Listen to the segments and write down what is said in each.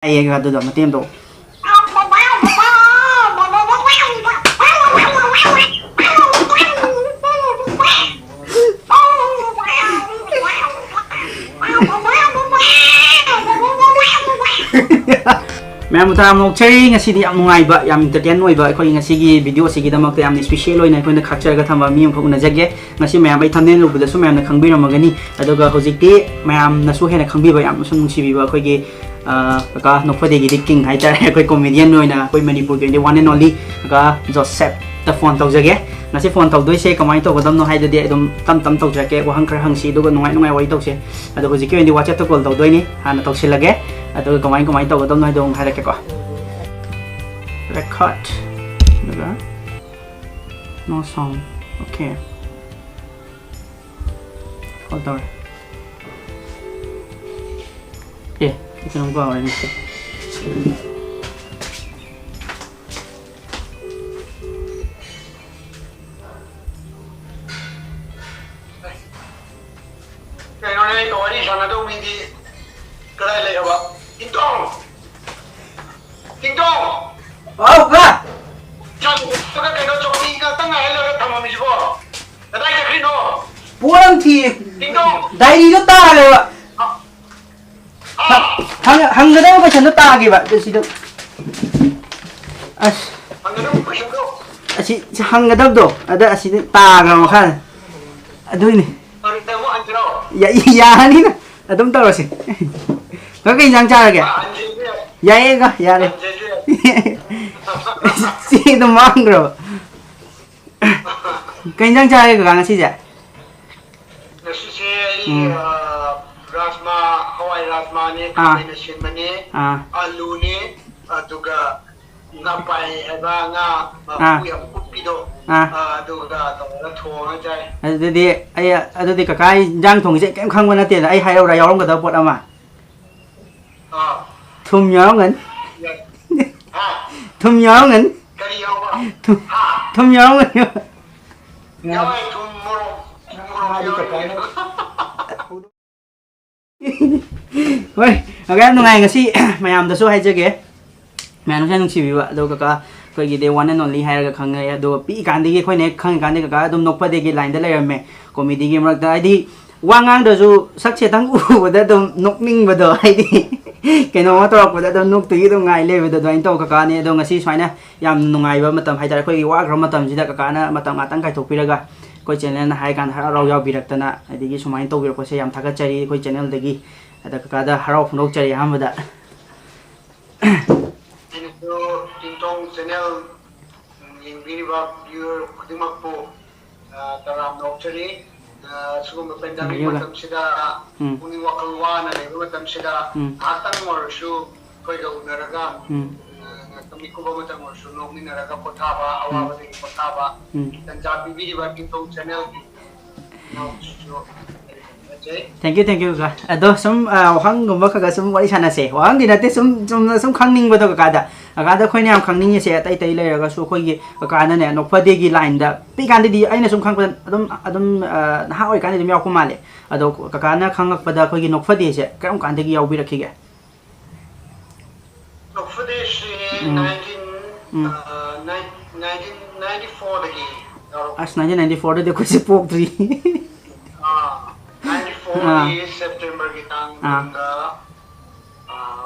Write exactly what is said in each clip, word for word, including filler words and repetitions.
ꯍꯥꯏꯌꯦ ꯑꯗꯨꯗꯣ ꯃꯇꯦꯛ ꯑꯃ ꯇꯧ꯫ ꯃꯌꯥꯝꯕꯨ ꯇꯔꯥꯝꯅ ꯑꯣꯛꯆꯔꯤ꯫ ꯉꯁꯤꯗꯤ ꯌꯥꯝ ꯅꯨꯡꯉꯥꯏꯕ, ꯌꯥꯝ entertain ꯑꯣꯏꯕ ꯑꯩꯈꯣꯏꯒꯤ ꯉꯁꯤꯒꯤ video ꯑꯁꯤꯒꯤꯗꯃꯛꯇ ꯌꯥꯝꯅ special ꯑꯣꯏꯅ ꯑꯩꯈꯣꯏꯅ ꯈꯥꯛꯆꯔꯒ ꯊꯝꯕ ꯃꯤ ꯑꯃꯈꯛ ꯎꯅꯖꯒꯦ꯫ ꯉꯁꯤ ꯃꯌꯥꯝ ꯑꯩ thumbnail ꯎꯕꯗꯁꯨ ꯃꯌꯥꯝꯅ ꯈꯪꯕꯤꯔꯝꯃꯒꯅꯤ꯫ ꯑꯗꯨꯒ ꯍꯧꯖꯤꯛꯇꯤ ꯃꯌꯥꯝꯅꯁꯨ ꯍꯦꯟꯅ ꯈꯪꯕꯤꯕ, ꯌꯥꯝꯅꯁꯨ ꯅꯨꯡꯁꯤꯕꯤꯕ ꯑꯩꯈꯣꯏꯒꯤ, ꯑ, ꯀꯀꯥ ꯅꯣꯛꯐꯗꯦꯒꯤꯗꯤ king ꯍꯥꯏꯇꯥꯔꯦ꯫ ꯑꯩꯈꯣꯏ comedian ꯑꯣꯏꯅ ꯑꯩꯈꯣꯏ ꯃꯅꯤꯄꯨꯔꯒꯤ ꯑꯣꯏꯅꯗꯤ one and only ꯀꯀꯥ ꯖꯣꯁꯦꯞꯇ phone ꯇꯧꯖꯒꯦ꯫ ꯉꯁꯤ phone ꯇꯧꯗꯣꯏꯁꯦ ꯀꯃꯥꯏꯅ ꯇꯧꯒꯗꯕꯅꯣ ꯍꯥꯏꯗꯨꯗꯤ ꯑꯩ ꯑꯗꯨꯝ ꯇꯞ ꯇꯞ ꯇꯧꯖꯔꯛꯀꯦ꯫ ꯋꯥꯍꯪ ꯈꯔ ꯍꯪꯁꯤ, ꯑꯗꯨꯒ ꯅꯨꯡꯉꯥꯏ ꯅꯨꯡꯉꯥꯏ ꯋꯥꯔꯤ ꯇꯧꯁꯦ꯫ ꯑꯗꯣ ꯍꯧꯖꯤꯛꯀꯤ ꯑꯣꯏꯅꯗꯤ WhatsAppꯇ call ꯇꯧꯗꯣꯏꯅꯤ꯫ ꯍꯥꯟꯅ ꯇꯧꯁꯤꯜꯂꯒꯦ꯫ ꯑꯗꯨꯒ ꯀꯃꯥꯏ ꯀꯃꯥꯏꯅ ꯇꯧꯒꯗꯕꯅꯣ ꯍꯥꯏꯗꯣ ꯑꯃꯨꯛ ꯍꯥꯏꯔꯛꯀꯦꯀꯣ꯫ Record꯫ ꯑꯗꯨꯒ no sound꯫ Okay꯫ Call ꯇꯧꯔꯦ꯫ ꯑꯦ, ꯑꯩ ꯀꯩꯅꯣꯝ ꯀꯥꯎꯔꯦꯅꯦ꯫ ꯀꯩꯅꯣꯅꯦ, ꯑꯩꯒ ꯋꯥꯔꯤ ꯁꯥꯟꯅꯗꯧ ꯃꯤꯗꯤ ꯀꯗꯥꯏ ꯂꯩꯔꯕ? ꯇꯤꯡꯇꯣꯡ! ꯇꯤꯡꯇꯣꯡ! ꯍꯥꯎ, ꯀꯀꯥ! ꯏꯆꯥꯅꯨꯄꯥꯒ ꯀꯩꯅꯣ ꯆꯧꯀ꯭ꯔꯤ ꯉꯥꯛꯇ ꯉꯥꯏꯍꯜꯂꯒ ꯊꯝꯃꯝꯃꯤꯁꯤꯕꯣ? ꯀꯗꯥꯏ ꯆꯠꯈ꯭ꯔꯤꯅꯣ? ꯄꯣꯠ ꯑꯃ ꯊꯤꯔꯦ꯫ ꯇꯤꯡꯇꯣꯡ! ꯗꯥꯏꯔꯤꯗꯣ ꯇꯥꯔꯦꯕ꯫ ꯍꯥ? ꯍꯥ? ꯍꯪ-, ꯍꯪꯒꯗꯕ questionꯗꯣ ꯇꯥꯒꯦꯕ, ꯑꯗꯨ ꯁꯤꯗ꯫ ꯑꯁ꯫ ꯍꯪꯒꯗꯕ questionꯗꯣ? ꯑꯁꯤ, ꯁꯤ ꯍꯪꯒꯗꯕꯗꯣ, ꯑꯗ ꯑꯁꯤꯗ ꯇꯥꯈ꯭ꯔꯕ ꯃꯈꯥꯗ꯫ ꯑꯗꯨꯏꯅꯤ꯫ ꯍꯪꯒꯗꯕ ꯍꯪꯁꯤꯔꯣ? ꯌꯥ-, ꯌꯥꯔꯅꯤꯗ, ꯑꯗꯨꯝ ꯇꯧꯔꯁꯤ꯫ ꯀꯀꯥ, ꯀꯩ ꯏꯟꯖꯥꯡ ꯆꯥꯔꯒꯦ? ꯑꯥ, ꯍꯪꯖꯦꯁꯨ ꯌꯥꯏ꯫ ꯌꯥꯏꯌꯦ, ꯀꯀꯥ, ꯌꯥꯔꯦ꯫ ꯍꯪꯖꯦꯁꯨ ꯌꯥꯏ꯫ ꯆꯦ ꯑꯗꯨꯝ ꯃꯥꯡꯈ꯭ꯔꯕ꯫ ꯀꯩ ꯏꯟꯖꯥꯡ ꯆꯥꯔꯒꯦ, ꯀꯀꯥ, ꯉꯁꯤꯁꯦ? ꯉꯁꯤꯁꯦ ꯑꯩ, ꯎꯝ꯫ ꯑ, ꯔꯥꯖꯃꯥ, ꯍꯋꯥꯏ ꯔꯥꯖꯃꯥꯅꯦ, ꯑꯥ꯫ ꯈꯥꯃꯦꯟ ꯑꯁꯤꯟꯕꯅꯦ, ꯑꯥ꯫ ꯑꯂꯨꯅꯦ, ꯑꯗꯨꯒ ꯉꯥꯄꯥꯏ ꯍꯥꯏꯕ ꯉꯥ, ꯑꯥ꯫ ꯃꯀꯨ ꯌꯥꯝ ꯀꯨꯞꯄꯤꯗꯣ, ꯑꯥ꯫ ꯑ, ꯑꯗꯨꯒ ꯇꯧꯔꯒ ꯊꯣꯡꯉ ꯆꯥꯏ꯫ ꯑꯗꯨꯗꯤ ꯑꯩ, ꯑꯗꯨꯗꯤ ꯀꯀꯥ ꯏꯟꯖꯥꯡ ꯊꯣꯡꯉꯤꯁꯦ ꯀꯩꯝ ꯈꯪꯕ ꯅꯠꯇꯦꯗ꯫ ꯑꯩ ꯍꯥꯏꯔꯛꯎꯔꯥ, ꯌꯥꯎꯔꯝꯒꯗꯕ ꯄꯣꯠ ꯑꯃ? ꯑꯥ꯫ ꯊꯨꯝ ꯌꯥꯎꯔꯝꯒꯅꯤ꯫ ꯌꯥꯏ꯫ ꯍꯥ? ꯊꯨꯝ ꯌꯥꯎꯔꯝꯒꯅꯤ꯫ ꯀꯔꯤ ꯌꯥꯎꯕ? ꯊꯨꯝ, ꯍꯥ? ꯊꯨꯝ ꯌꯥꯎꯔꯝꯒꯅꯤ꯫ ꯌꯥꯎꯋꯦ, ꯊꯨꯝ, ꯃꯣꯔꯣꯛ, ꯊꯨꯝ, ꯃꯣꯔꯣꯛ ꯌꯥꯎꯔꯝꯒꯅꯤ꯫ ꯍꯣꯏ, ꯀꯀꯥ, ꯌꯥꯝ ꯅꯨꯡꯉꯥꯏ ꯉꯁꯤ꯫ ꯃꯌꯥꯝꯗꯁꯨ ꯍꯥꯏꯖꯒꯦ, ꯃꯌꯥꯝꯅꯁꯨ ꯌꯥꯝ ꯅꯨꯡꯁꯤꯕꯤꯕ꯫ ꯑꯗꯣ ꯀꯀꯥ, ꯑꯩꯈꯣꯏꯒꯤꯗꯤ one and only ꯍꯥꯏꯔꯒ ꯈꯪꯅꯩ꯫ ꯑꯗꯣ ꯄꯤꯛꯏꯀꯥꯟꯗꯒꯤ, ꯑꯩꯈꯣꯏꯅ ꯍꯦꯛ ꯈꯪꯉꯤꯀꯥꯟꯗꯒꯤ ꯀꯀꯥ ꯑꯗꯨꯝ ꯅꯣꯛꯐꯗꯦꯒꯤ line ꯗ ꯂꯩꯔꯝꯃꯦ꯫ Comedy ꯒꯤ ꯃꯔꯛꯇ, ꯍꯥꯏꯗꯤ, ꯋꯥ ꯉꯥꯡꯗ꯭ꯔꯁꯨ ꯁꯛꯁꯦ ꯇꯪ ꯎꯕꯗ ꯑꯗꯨꯝ ꯅꯣꯛꯅꯤꯡꯕꯗꯣ, ꯍꯥꯏꯗꯤ, ꯀꯩꯅꯣꯝꯃ ꯇꯧꯔꯛꯄꯗ ꯑꯗꯨꯝ ꯅꯣꯛꯇꯒꯤ ꯑꯗꯨꯝ ꯉꯥꯏ ꯂꯩꯕꯗꯣ ꯑꯗꯨꯃꯥꯏꯅ ꯇꯧꯕ ꯀꯀꯥꯅꯦ꯫ ꯑꯗꯣ ꯉꯁꯤ ꯁꯨꯃꯥꯏꯅ ꯌꯥꯝ ꯅꯨꯡꯉꯥꯏꯕ ꯃꯇꯝ ꯍꯥꯏꯇꯥꯔꯦ, ꯑꯩꯈꯣꯏꯒꯤ ꯋꯥꯈ꯭ꯔꯕ ꯃꯇꯝꯁꯤꯗ ꯀꯀꯥꯅ ꯃꯇꯝ ꯉꯥꯛꯇꯪ ꯀꯥꯏꯊꯣꯛꯄꯤꯔꯒ ꯑꯩꯈꯣꯏ channel ꯅ ꯍꯥꯏ ꯀꯥꯟꯗ ꯍꯔꯥꯎ ꯍꯔꯥꯎ ꯌꯥꯎꯕꯤꯔꯛꯇꯅ, ꯑꯗꯒꯤ ꯁꯨꯃꯥꯏꯅ ꯇꯧꯕꯤꯔꯛꯄꯁꯦ ꯌꯥꯝ ꯊꯥꯒꯠꯆꯔꯤ ꯑꯩꯈꯣꯏ channel ꯗꯒꯤ꯫ ꯑꯗ ꯀꯀꯥꯗ ꯍꯔꯥꯎ ꯐꯣꯡꯗꯣꯛꯆꯔꯤ ꯑꯍꯥꯟꯕꯗ꯫ ꯑꯩꯅꯁꯨ ꯇꯤꯡꯇꯣꯡ channel ꯌꯦꯡꯕꯤꯔꯤꯕ viewer ꯈꯨꯗꯤꯡꯃꯛꯄꯨ, ꯑ, ꯇꯔꯥꯝꯅ ꯑꯣꯛꯆꯔꯤ꯫ ꯑ, ꯁꯤꯒꯨꯝꯕ pandemic ꯌꯣꯒ꯫ ꯃꯇꯝꯁꯤꯗ, ꯎꯝ꯫ ꯄꯨꯛꯅꯤꯡ ꯋꯥꯈꯜ ꯋꯥꯅ ꯂꯩꯕ ꯃꯇꯝꯁꯤꯗ, ꯎꯝ꯫ ꯉꯥꯏꯍꯥꯛꯇꯪ ꯑꯣꯏꯔꯁꯨ ꯑꯩꯈꯣꯏꯒ ꯎꯅꯔꯒ, ꯎꯝ꯫ ꯑ, ꯉꯥꯏꯍꯥꯛꯇꯪ ꯃꯤꯀꯨꯞ ꯑꯃꯇꯪ ꯑꯣꯏꯔꯁꯨ ꯅꯣꯛꯃꯤꯟꯅꯔꯒ ꯄꯣꯊꯥꯕ, ꯎꯝ꯫ ꯑꯋꯥꯕꯗꯒꯤ ꯄꯣꯊꯥꯕ ꯎꯝ꯫ ꯇꯟꯖꯥ ꯄꯤꯕꯤꯔꯤꯕ ꯇꯤꯡꯇꯣꯡ channel ꯒꯤ ꯏꯅꯥꯎꯁꯤꯁꯨ ꯊꯥꯒꯠꯆꯔꯤ꯫ Thank you, thank you, ꯀꯀꯥ꯫ ꯑꯗꯣ ꯁꯨꯝ, ꯑ, ꯋꯥꯍꯪꯒꯨꯝꯕ ꯈꯔ ꯈꯔ ꯁꯨꯝ ꯋꯥꯔꯤ ꯁꯥꯟꯅꯁꯦ꯫ ꯋꯥꯍꯪꯗꯤ ꯅꯠꯇꯦ, ꯁꯨꯝ, ꯆꯨꯝꯅ ꯁꯨꯝ ꯈꯪꯅꯤꯡꯕꯗꯣ ꯀꯀꯥꯗ꯫ ꯀꯀꯥꯗ ꯑꯩꯈꯣꯏꯅ ꯌꯥꯝ ꯈꯪꯅꯤꯡꯉꯤꯁꯦ, ꯑꯇꯩ ꯑꯇꯩ ꯂꯩꯔꯒꯁꯨ ꯑꯩꯈꯣꯏꯒꯤ ꯀꯀꯥꯅꯅꯦ, ꯅꯣꯛꯐꯗꯦꯒꯤ line ꯗ ꯄꯤꯛꯏꯀꯥꯟꯗꯗꯤ ꯑꯩꯅ ꯁꯨꯝ ꯈꯪꯕꯗ ꯑꯗꯨꯝ, ꯑꯗꯨꯝ, ꯑ, ꯅꯍꯥ ꯑꯣꯏꯔꯤꯀꯥꯟꯗ ꯑꯗꯨꯝ ꯌꯥꯎꯔꯛꯄ ꯃꯥꯜꯂꯦ꯫ ꯑꯗꯣ ꯀꯀꯥꯅ ꯈꯪꯉꯛꯄꯗ ꯑꯩꯈꯣꯏꯒꯤ ꯅꯣꯛꯐꯗꯦꯁꯦ ꯀꯔꯝ ꯀꯥꯟꯗꯒꯤ ꯌꯥꯎꯕꯤꯔꯛꯈꯤꯒꯦ? ꯅꯣꯛꯐꯗꯦꯁꯤ ꯎꯝ꯫ nineteen, ꯎꯝ꯫ ꯑ, nine-, nineteen ninety-four ꯗꯒꯤ ꯌꯥꯎꯔꯛꯄꯅꯤ꯫ ꯑꯁ, nineteen ninety-four ꯗꯗꯤ ꯑꯩꯈꯣꯏꯁꯦ ꯄꯣꯛꯇ꯭ꯔꯤ꯫ ꯑꯥ, ninety-four ꯑꯥ꯫ ꯒꯤ September ꯒꯤ ꯇꯥꯡ ꯑꯥ꯫ ꯀꯨꯟꯒ, ꯑꯥ,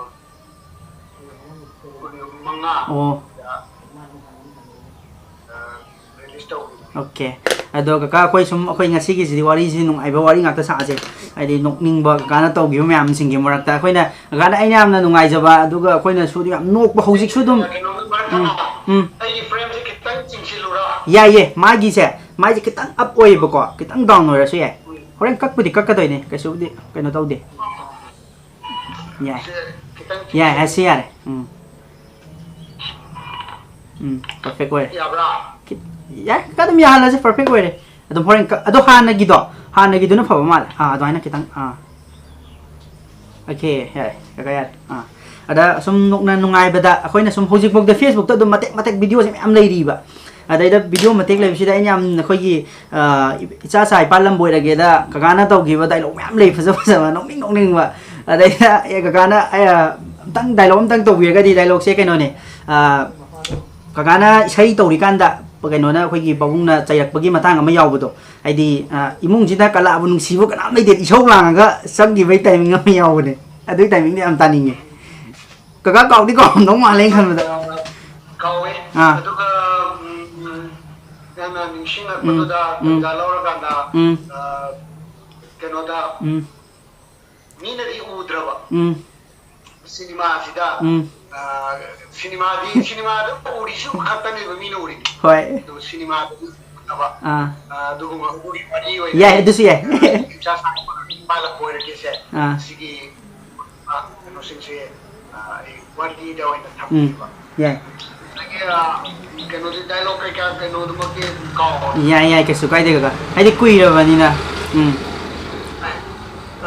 ꯀꯨꯟꯃꯉꯥ ꯑꯣ꯫ ꯗ, ꯑꯥ, release ꯇꯧꯈꯤꯕꯅꯤ꯫ Okay꯫ ꯑꯗꯣ ꯀꯀꯥ, ꯑꯩꯈꯣꯏ ꯁꯨꯝ, ꯑꯩꯈꯣꯏ ꯉꯁꯤꯒꯤꯁꯤꯗꯤ ꯋꯥꯔꯤꯁꯤ ꯅꯨꯡꯉꯥꯏꯕ ꯋꯥꯔꯤ ꯉꯥꯛꯇ ꯁꯥꯁꯦ꯫ ꯍꯥꯏꯗꯤ ꯅꯣꯛꯅꯤꯡꯕ ꯀꯀꯥꯅ ꯇꯧꯈꯤꯕ ꯃꯌꯥꯝꯁꯤꯡꯒꯤ ꯃꯔꯛꯇ ꯑꯩꯈꯣꯏꯅ, ꯀꯀꯥꯗ ꯑꯩꯅ ꯌꯥꯝꯅ ꯅꯨꯡꯉꯥꯏꯖꯕ, ꯑꯗꯨꯒ ꯑꯩꯈꯣꯏꯅꯁꯨ ꯌꯥꯝ ꯅꯣꯛꯄ ꯍꯧꯖꯤꯛꯁꯨ ꯑꯗꯨꯝ꯫ ꯀꯩꯅꯣꯝꯒꯤ ꯃꯔꯛꯇ ꯎꯝ, ꯎꯝ꯫ ꯑꯩꯒꯤ frame ꯁꯦ ꯈꯤꯇꯪ ꯆꯤꯡꯁꯤꯜꯂꯨꯔꯥ? ꯌꯥꯏꯌꯦ, ꯃꯥꯒꯤꯁꯦ, ꯃꯥꯏꯁꯦ ꯈꯤꯇꯪ up ꯑꯣꯏꯌꯦꯕꯀꯣ, ꯈꯤꯇꯪ down ꯑꯣꯏꯔꯁꯨ ꯌꯥꯏ꯫ ꯍꯣꯔꯦꯟ ꯀꯛꯄꯨꯗꯤ ꯀꯛꯀꯗꯣꯏꯅꯦ, ꯀꯩꯁꯨꯕꯨꯗꯤ ꯀꯩꯅꯣ ꯇꯧꯗꯦ꯫ ꯌꯥꯏ꯫ ꯁꯦ ꯈꯤꯇꯪ ꯌꯥꯏ, ꯆꯤꯡꯁꯤꯜꯂꯨ꯫ ꯑꯁꯤ ꯌꯥꯔꯦ꯫ ꯎꯝ꯫ ꯎꯝ, perfect ꯑꯣꯏꯔꯦ꯫ ꯌꯥꯕ꯭ꯔꯥ? ꯈꯤ-, ꯌꯥꯏ, ꯑꯗꯨꯝ ꯌꯥꯍꯜꯂꯁꯤ, perfect ꯑꯣꯏꯔꯦ꯫ ꯑꯗꯨꯝ ꯍꯣꯔꯦꯟ ꯀꯛ-, ꯑꯗꯣ ꯍꯥꯟꯅꯒꯤꯗꯣ, ꯍꯥꯟꯅꯒꯤꯗꯨꯅ ꯐꯕ ꯃꯥꯜꯂꯦ꯫ ꯑꯥ, ꯑꯗꯨꯃꯥꯏꯅ ꯈꯤꯇꯪ, ꯑꯥ꯫ Okay, ꯌꯥꯔꯦ, ꯀꯀꯥ ꯌꯥꯔꯦ꯫ ꯑꯥ꯫ ꯑꯗ ꯁꯨꯝ ꯅꯣꯛꯅ ꯅꯨꯡꯉꯥꯏꯕꯗ ꯑꯩꯈꯣꯏꯅ ꯁꯨꯝ ꯍꯧꯖꯤꯛꯐꯥꯎꯗ Facebook ꯇ ꯑꯗꯨꯝ ꯃꯇꯦꯛ ꯃꯇꯦꯛ video ꯁꯦ ꯃꯌꯥꯝ ꯂꯩꯔꯤꯕ꯫ ꯑꯗꯩꯗ video ꯃꯇꯦꯛ ꯂꯩꯕꯁꯤꯗ ꯑꯩꯅ ꯌꯥꯝ ꯑꯩꯈꯣꯏꯒꯤ, ꯑꯥ, ꯏꯆꯥ ꯁꯥ ꯏꯄꯥ ꯂꯝꯕꯣꯏꯔꯒꯦꯗ ꯀꯀꯥꯅ ꯇꯧꯈꯤꯕ dialogue ꯃꯌꯥꯝ ꯂꯩ, ꯐꯖ ꯐꯖꯕ, ꯅꯣꯛꯅꯤꯡ ꯅꯣꯛꯅꯤꯡꯕ꯫ ꯑꯗꯩꯗ ꯑꯦ, ꯀꯀꯥꯅ ꯑꯩ, ꯑ, ꯑꯝꯇꯪ ꯗꯥꯏꯂꯣꯛ ꯑꯝꯇꯪ ꯇꯧꯕꯤꯔꯒꯗꯤ, ꯗꯥꯏꯂꯣꯛꯁꯦ ꯀꯩꯅꯣꯅꯦ, ꯑ, ꯀꯀꯥꯅ ꯏꯁꯩ ꯇꯧꯔꯤꯀꯥꯟꯗ ꯀꯩꯅꯣꯅ, ꯑꯩꯈꯣꯏꯒꯤ ꯄꯥꯕꯨꯡꯅ ꯆꯩꯔꯛꯄꯒꯤ ꯃꯇꯥꯡ ꯑꯃ ꯌꯥꯎꯕꯗꯣ, ꯍꯥꯏꯗꯤ, ꯑ, ꯏꯃꯨꯡꯁꯤꯗ ꯀꯂꯥꯕꯨ ꯅꯨꯡꯁꯤꯕ ꯀꯅꯥꯝ ꯂꯩꯇꯦ, ꯏꯁꯧ ꯂꯥꯡꯉꯒ ꯆꯪꯈꯤꯕꯒꯤ ꯇꯥꯏꯃꯤꯡ ꯑꯃ ꯌꯥꯎꯕꯅꯦ꯫ ꯑꯗꯨꯒꯤ ꯇꯥꯏꯃꯤꯡꯗꯣ ꯌꯥꯝ ꯇꯥꯅꯤꯡꯉꯦ꯫ ꯀꯀꯥ ꯀꯥꯎꯗꯤ ꯀꯥꯎꯔꯝꯗꯧ ꯃꯥꯜꯂꯦ ꯑꯩꯅ ꯈꯟꯕꯗ꯫ ꯀꯥꯎꯋꯦ꯫ ꯑꯥ꯫ ꯑꯗꯨꯒ, ꯎꯝ, ꯎꯝ, ꯅꯪꯅ ꯅꯤꯡꯁꯤꯡꯉꯛꯄꯗꯨꯗ ꯎꯝ, ꯎꯝ꯫ ꯇꯟꯖꯥ ꯂꯧꯔꯀꯥꯟꯗ, ꯎꯝ꯫ ꯑ, ꯀꯩꯅꯣꯗ, ꯎꯝ꯫ ꯃꯤꯅꯗꯤ ꯎꯗ꯭ꯔꯕ ꯎꯝ꯫ ꯁꯤꯅꯦꯃꯥꯁꯤꯗ, ꯎꯝ꯫ ꯑ, ꯁꯤꯅꯦꯃꯥꯗꯤ, ꯁꯤꯅꯦꯃꯥꯗ ꯎꯔꯤꯁꯤ ꯈꯛꯇꯅꯦꯕ ꯃꯤꯅ ꯎꯔꯤꯗꯤ꯫ ꯍꯣꯏ꯫ ꯑꯗꯨ ꯁꯤꯅꯦꯃꯥꯗꯗꯤ ꯎꯗꯕ, ꯑꯥ꯫ ꯑ, ꯑꯗꯨꯒꯨꯝꯕ ꯑꯗꯨꯒꯤ ꯋꯥꯔꯤ ꯑꯣꯏꯅ ꯌꯥꯏ, ꯑꯗꯨꯁꯨ ꯌꯥꯏ꯫ ꯑ, ꯏꯆꯥ ꯁꯥꯡꯕ ꯅꯨꯄꯥ ꯂꯝꯕꯣꯏꯔꯒꯦꯁꯦ꯫ ꯑꯥ꯫ ꯁꯤꯒꯤ, ꯑ, ꯀꯩꯅꯣꯁꯤꯡꯁꯦ, ꯑ, ꯑꯩ ꯋꯥꯔꯤꯗ ꯑꯣꯏꯅ ꯎꯝ꯫ ꯊꯝꯕꯤꯕ꯫ ꯌꯥꯏ꯫ ꯑꯗꯒꯤ, ꯑ, ꯀꯩꯅꯣꯗꯤ, ꯗꯥꯏꯂꯣꯛ ꯀꯩꯀꯥ ꯀꯩꯅꯣꯗꯨꯃꯛꯇꯤ ꯀꯥꯎꯕ꯫ ꯌꯥꯏ, ꯌꯥꯏ, ꯀꯩꯁꯨ ꯀꯥꯏꯗꯦ ꯀꯀꯥ꯫ ꯍꯥꯏꯗꯤ ꯀꯨꯏꯔꯕꯅꯤꯅ꯫ ꯎꯝ꯫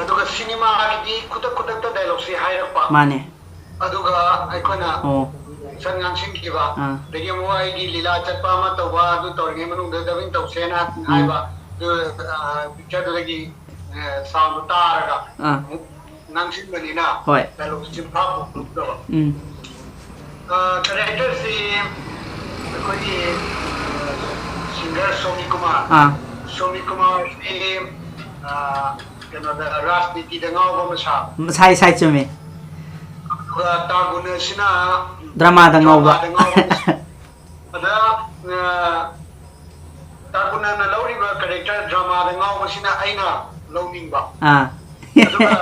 ꯑꯗꯨꯒ ꯁꯤꯅꯦꯃꯥꯒꯤꯗꯤ ꯈꯨꯗꯛ ꯈꯨꯗꯛꯇ ꯗꯥꯏꯂꯣꯛꯁꯦ ꯍꯥꯏꯔꯛꯄ꯫ ꯃꯥꯅꯦ꯫ ꯑꯗꯨꯒ ꯑꯩꯈꯣꯏꯅ ꯑꯣ꯫ ꯁꯠ ꯉꯥꯡꯁꯤꯟꯈꯤꯕ꯫ ꯑꯥ꯫ ꯑꯗꯒꯤ ꯑꯃꯨꯛ ꯑꯩꯒꯤ ꯂꯤꯂꯥ ꯆꯠꯄ ꯑꯃ ꯇꯧꯕ, ꯑꯗꯨ ꯇꯧꯔꯤꯉꯩ ꯃꯅꯨꯡꯗ dubbing ꯇꯧꯁꯦꯅ ꯎꯝ꯫ ꯍꯥꯏꯕ꯫ ꯑꯗꯨ, ꯑ, pictureꯗꯨꯗꯒꯤ, ꯑ, soundꯗꯨ ꯇꯥꯔꯒ ꯑꯥ꯫ ꯑꯃꯨꯛ ꯉꯥꯡꯁꯤꯟꯕꯅꯤꯅ ꯍꯣꯏ꯫ Dialogue ꯆꯤꯟꯐꯥ ꯄꯨꯊꯣꯛꯇꯕ꯫ ꯎꯝ꯫ ꯑ, characterꯁꯤ ꯑꯩꯈꯣꯏꯒꯤ, ꯑ, singer ꯁꯣꯃꯤ ꯀꯨꯃꯥꯔ꯫ ꯑꯥ꯫ ꯁꯣꯃꯤ ꯀꯨꯃꯥꯔꯁꯤ, ꯑ, ꯀꯩꯅꯣꯗ, ꯔꯥꯖꯅꯤꯇꯤꯗ ꯉꯥꯎꯕ ꯑꯃ ꯁꯥꯕ꯫ ꯁꯥꯏ, ꯁꯥꯏ, ꯆꯨꯝꯃꯤ꯫ ꯑꯗꯨꯒ ꯇꯥꯒꯨꯅ ꯑꯁꯤꯅ dramaꯗ ꯉꯥꯎꯕ꯫ Dramaꯗ ꯉꯥꯎꯕ ꯑꯃ ꯁꯥꯕ꯫ ꯑꯗ, ꯑ, ꯇꯥꯒꯨꯅꯅ ꯂꯧꯔꯤꯕ character dramaꯗ ꯉꯥꯎꯕꯁꯤꯅ ꯑꯩꯅ ꯂꯧꯅꯤꯡꯕ꯫ ꯑꯥ꯫ ꯑꯗꯨꯒ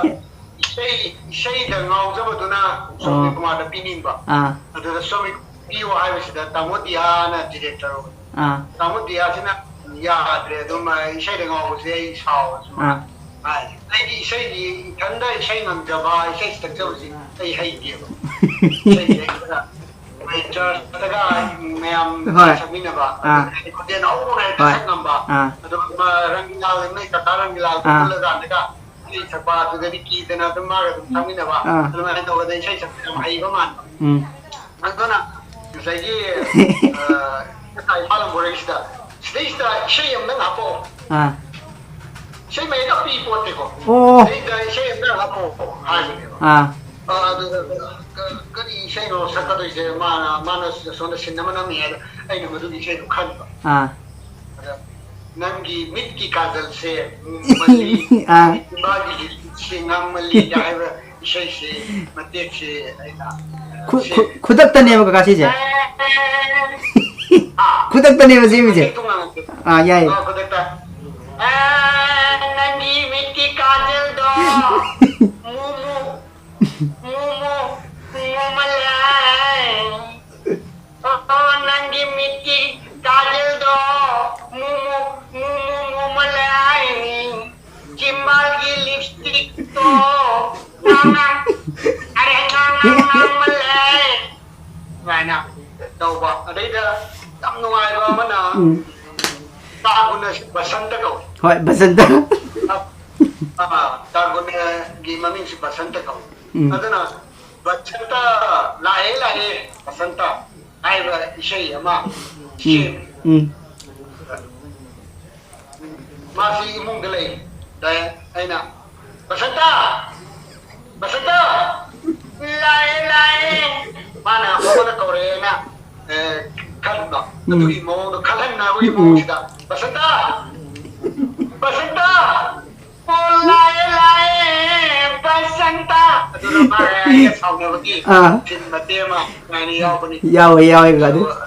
ꯏꯁꯩ, ꯏꯁꯩꯗ ꯉꯥꯎꯖꯕꯗꯨꯅ ꯁꯣꯃꯤ ꯑꯣ꯫ ꯀꯨꯃꯥꯔꯗ ꯄꯤꯅꯤꯡꯕ꯫ ꯑꯥ꯫ ꯑꯗꯨꯗ ꯁꯣꯃꯤ ꯄꯤꯌꯨ ꯍꯥꯏꯕꯁꯤꯗ ꯇꯥꯃꯣ ꯗꯤꯌꯥꯅ director ꯑꯣꯏ꯫ ꯑꯥ꯫ ꯇꯥꯃꯣ ꯗꯤꯌꯥꯁꯤꯅ ꯌꯥꯗ꯭ꯔꯦ, ꯑꯗꯨꯝ, ꯑ, ꯏꯁꯩꯗ ꯉꯥꯎꯕꯁꯦ ꯑꯩ ꯁꯥꯎꯔꯁꯨ ꯑꯥ꯫ ꯍꯥꯏ꯫ ꯑꯩꯗꯤ ꯏꯁꯩꯗꯤ ꯏꯊꯟꯗ ꯏꯁꯩ ꯉꯪꯖꯕ, ꯏꯁꯩ ꯁꯛꯆꯕꯁꯤ ꯑꯩ ꯍꯩꯇꯦꯕ꯫ ꯏꯁꯩꯁꯦ ꯈꯔ ꯑꯩꯈꯣꯏ churchꯇꯒ ꯃꯌꯥꯝ ꯍꯣꯏ꯫ ꯁꯛꯃꯤꯟꯅꯕ, ꯑꯥ꯫ ꯑꯗꯨꯒ ꯈꯣꯟꯖꯦꯜ ꯍꯧꯕ ꯍꯦꯛꯇ ꯍꯣꯏ꯫ ꯁꯛ ꯉꯝꯕ, ꯑꯥ꯫ ꯑꯗꯨꯒ ꯔꯪꯒꯤꯂꯥꯜ, ꯅꯣꯏ ꯀꯀꯥ ꯔꯪꯒꯤꯂꯥꯜꯒ ꯑꯥ꯫ ꯄꯨꯜꯂꯀꯥꯟꯗꯒ ꯏꯁꯩ ꯁꯛꯄ, ꯑꯗꯨꯗꯗꯤ ꯀꯤꯗꯅ ꯑꯗꯨꯝ ꯃꯥꯒ ꯑꯗꯨꯝ ꯁꯛꯃꯤꯟꯅꯕ, ꯑꯥ꯫ ꯑꯗꯨꯃꯥꯏꯅ ꯇꯧꯕꯗ ꯏꯁꯩ ꯁꯛꯄ ꯌꯥꯝ ꯍꯩꯕ ꯃꯥꯟꯕ꯫ ꯎꯝ꯫ ꯑꯗꯨꯅ ꯉꯁꯥꯏꯒꯤ, ꯑ, ꯉꯁꯥꯏ ꯏꯝꯐꯥꯜ ꯂꯝꯕꯣꯔꯩꯁꯤꯗ, ꯁꯤꯗꯩꯁꯤꯗ ꯏꯁꯩ ꯑꯃꯇꯪ ꯍꯥꯞꯄꯛꯑꯣ꯫ ꯑꯥ꯫ ꯏꯁꯩ ꯃꯌꯦꯛ ꯑꯄꯤ ꯄꯣꯠꯇꯦꯀꯣ꯫ ꯑꯣ ꯑꯩꯗ ꯏꯁꯩ ꯑꯝꯇ ꯍꯥꯞꯄꯣ ꯍꯥꯏꯕꯅꯦꯕ꯫ ꯑꯥ ꯑ, ꯑꯗꯨꯗ ꯀ- ꯀꯔꯤ ꯏꯁꯩꯅꯣ ꯁꯛꯀꯗꯣꯏꯁꯦ? ꯃꯥꯅ ꯃꯥꯅ ꯁꯣꯝꯗ ꯁꯤꯟ ꯑꯃ ꯅꯝꯃꯤ ꯍꯥꯏꯗ ꯑꯩꯅ ꯃꯗꯨꯒꯤ ꯏꯁꯩꯗꯣ ꯈꯟꯕ꯫ ꯑꯥ ꯑꯗ ꯅꯪꯒꯤ ꯃꯤꯠꯀꯤ ꯀꯥꯖꯜꯁꯦ ꯃꯨꯃꯜꯂꯤ, ꯑꯥ ꯆꯤꯝꯕꯥꯜꯒꯤ ꯂꯤꯞꯁꯦ ꯉꯥꯡꯃꯜꯂꯤ ꯍꯥꯏꯕ ꯏꯁꯩꯁꯦ ꯃꯇꯦꯛꯁꯦ ꯑꯩꯅ ꯈꯨ- ꯈꯨ- ꯈꯨꯗꯛꯇꯅꯦꯕ ꯀꯀꯥ ꯁꯤꯁꯦ꯫ ꯈꯨꯗꯛꯇꯅꯦꯕ ꯁꯦꯝꯃꯤꯁꯦ꯫ ꯃꯇꯦꯛꯇꯣ ꯉꯥꯡꯉꯛꯀꯦ꯫ ꯑꯥ ꯌꯥꯏꯌꯦ꯫ ꯑ, ꯈꯨꯗꯛꯇ ꯑ, ꯅꯪꯒꯤ ꯃꯤꯠꯀꯤ ꯀꯥꯖꯜꯗꯣ ꯃꯨꯃꯨ ꯃꯨꯃꯨ ꯃꯨꯃꯜꯂꯦ꯫ ꯑꯣ, ꯅꯪꯒꯤ ꯃꯤꯠꯀꯤ ꯀꯥꯖꯜꯗꯣ ꯃꯨꯃꯨ ꯃꯨꯃꯨ ꯃꯨꯃꯜꯂꯦ꯫ ꯆꯤꯝꯕꯥꯜꯒꯤ ꯂꯤꯞꯁꯇꯤꯛꯇꯣ ꯉꯥꯡꯉ ꯑꯔꯦ ꯉꯥꯡꯉ ꯉꯥꯡꯃꯜꯂꯦ꯫ ꯁꯨꯃꯥꯏꯅ ꯇꯧꯕ꯫ ꯑꯗꯩꯗ ꯌꯥꯝ ꯅꯨꯡꯉꯥꯏꯕ ꯑꯃꯅ ꯎꯝ ꯇꯥꯒꯨꯅ ꯕꯁꯟꯇ ꯀꯧꯏ꯫ ꯍꯣꯏ ꯕꯁꯟꯇ꯫ ꯑꯥ, ꯇꯥꯒꯨꯅꯒꯤ ꯃꯃꯤꯡꯁꯤ ꯕꯁꯟꯇ ꯀꯧꯏ꯫ ꯎꯝ ꯑꯗꯨꯅ ꯕꯁꯟꯇ ꯂꯥꯛꯑꯦ ꯂꯥꯛꯑꯦ ꯕꯁꯟꯇ ꯍꯥꯏꯕ ꯏꯁꯩ ꯑꯃ ꯎꯝ ꯎꯝ ꯃꯥꯁꯤ ꯏꯃꯨꯡꯗ ꯂꯩ꯫ ꯑꯗ ꯑꯩꯅ, "ꯕꯁꯟꯇ! ꯕꯁꯟꯇ! ꯂꯥꯛꯑꯦ, ꯂꯥꯛꯑꯦ!" ꯃꯥꯅ ꯃꯉꯣꯟꯗ ꯀꯧꯔꯛꯑꯦꯅ, ꯑꯦ, ꯈꯟꯕ꯫ ꯎꯝ꯫ ꯑꯗꯨꯒꯤ ꯃꯑꯣꯡꯗꯣ ꯈꯜꯍꯟꯅꯕꯒꯤ ꯎꯝ꯫ ꯃꯑꯣꯡꯁꯤꯗ, "ꯕꯁꯟꯇ! ꯕꯁꯟꯇ! ꯑꯣ, ꯂꯥꯛꯑꯦ, ꯂꯥꯛꯑꯦ, ꯕꯁꯟꯇ!" ꯑꯗꯨꯅ ꯃꯥꯒ ꯑꯩꯒ ꯁꯥꯎꯅꯕꯒꯤ ꯑꯥ꯫ ꯁꯤꯟ ꯃꯇꯦꯛ ꯑꯃ ꯁꯨꯃꯥꯏꯅ ꯌꯥꯎꯕꯅꯤ꯫ ꯌꯥꯎꯋꯦ, ꯌꯥꯎꯋꯦ, ꯀꯀꯥ, ꯑꯗꯨ꯫ ꯑꯗꯨꯒ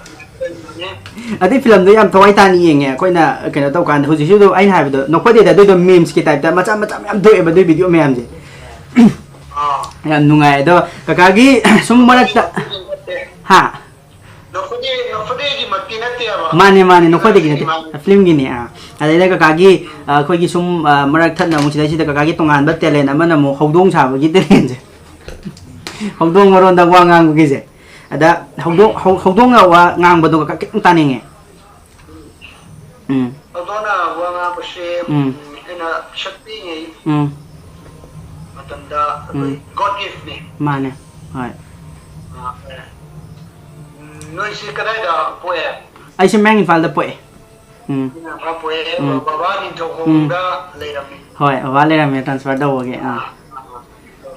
ꯑꯗꯨꯏ ꯐꯤꯂꯝꯗꯣ ꯌꯥꯝ ꯊꯋꯥꯏ ꯇꯥꯅ ꯌꯦꯡꯉꯦ ꯑꯩꯈꯣꯏꯅ, ꯀꯩꯅꯣ ꯇꯧꯀꯥꯟꯗ꯫ ꯍꯧꯖꯤꯛꯁꯨ ꯑꯗꯨꯝ ꯑꯩꯅ ꯍꯥꯏꯕꯗꯣ ꯅꯣꯛꯐꯗꯦꯗ, ꯑꯗꯨꯏꯗꯣ memes ꯀꯤ type ꯇ ꯃꯆꯥ ꯃꯆꯥ ꯃꯌꯥꯝ ꯊꯣꯛꯑꯦꯕ ꯑꯗꯨꯏ video ꯃꯌꯥꯝꯁꯦ꯫ ꯑꯥ꯫ ꯌꯥꯝ ꯅꯨꯡꯉꯥꯏ꯫ ꯑꯗꯣ ꯀꯀꯥꯒꯤ ꯁꯨꯝ ꯃꯔꯛꯇ, ꯍꯥ? ꯅꯣꯛꯐꯗꯦ, ꯅꯣꯛꯐꯗꯦꯒꯤꯃꯛꯇꯤ ꯅꯠꯇꯦꯕ꯫ ꯃꯥꯅꯦ, ꯃꯥꯅꯦ, ꯅꯣꯛꯐꯗꯦꯒꯤ ꯅꯠꯇꯦ, ꯁꯤꯅꯦꯃꯥꯒꯤ꯫ ꯐꯤꯂꯝꯒꯤꯅꯦ꯫ ꯑꯥ, ꯑꯗꯩꯗ ꯀꯀꯥꯒꯤ, ꯑ, ꯑꯩꯈꯣꯏꯒꯤ ꯁꯨꯝ, ꯑ, ꯃꯔꯛ ꯊꯠꯅ ꯑꯃꯨꯛ ꯁꯤꯗꯩꯁꯤꯗ ꯀꯀꯥꯒꯤ ꯇꯣꯉꯥꯟꯕ talent ꯑꯃꯅ ꯑꯃꯨꯛ ꯍꯧꯗꯣꯡ ꯁꯥꯕꯒꯤ talent ꯁꯦ꯫ ꯍꯧꯗꯣꯡ ꯃꯔꯣꯟꯗ ꯋꯥ ꯉꯥꯡꯕꯒꯤꯁꯦ꯫ ꯑꯗ ꯍꯧꯗꯣꯡ, ꯍꯧ-, ꯍꯧꯗꯣꯡꯅ ꯋꯥ ꯉꯥꯡꯕꯗꯣ ꯀꯀꯥ ꯈꯤꯇꯪ ꯇꯥꯅꯤꯡꯉꯦ꯫ ꯎꯝ ꯍꯧꯗꯣꯡꯅ ꯋꯥ ꯉꯥꯡꯕꯁꯦ, ꯎꯝ꯫ ꯎꯝ, ꯑꯩꯅ ꯄꯤꯁꯛ ꯄꯤꯛꯏꯉꯩ ꯎꯝ ꯃꯇꯝꯗ ꯑꯩꯈꯣꯏ ꯎꯝ꯫ God gift ꯅꯤ꯫ ꯃꯥꯅꯦ꯫ ꯍꯣꯏ꯫ ꯑ, ꯎꯝ, ꯅꯣꯏꯁꯤ ꯀꯗꯥꯏꯗ ꯄꯣꯛꯑꯦ? ꯑꯩꯁꯦ ꯃꯌꯥꯡ ꯏꯝꯐꯥꯜꯗ ꯄꯣꯛꯑꯦ꯫ ꯎꯝ꯫ ꯐꯥꯄꯣꯛꯑꯦ꯫ ꯎꯝ꯫ ꯕꯕꯥ ꯅꯤꯡꯊꯧꯈꯣꯡꯗ ꯂꯩꯔꯝꯃꯤ꯫ ꯍꯣꯏ, ꯕꯕꯥ ꯂꯩꯔꯝꯃꯦ, transfer ꯇꯧꯕꯒꯤ꯫ ꯑꯥ꯫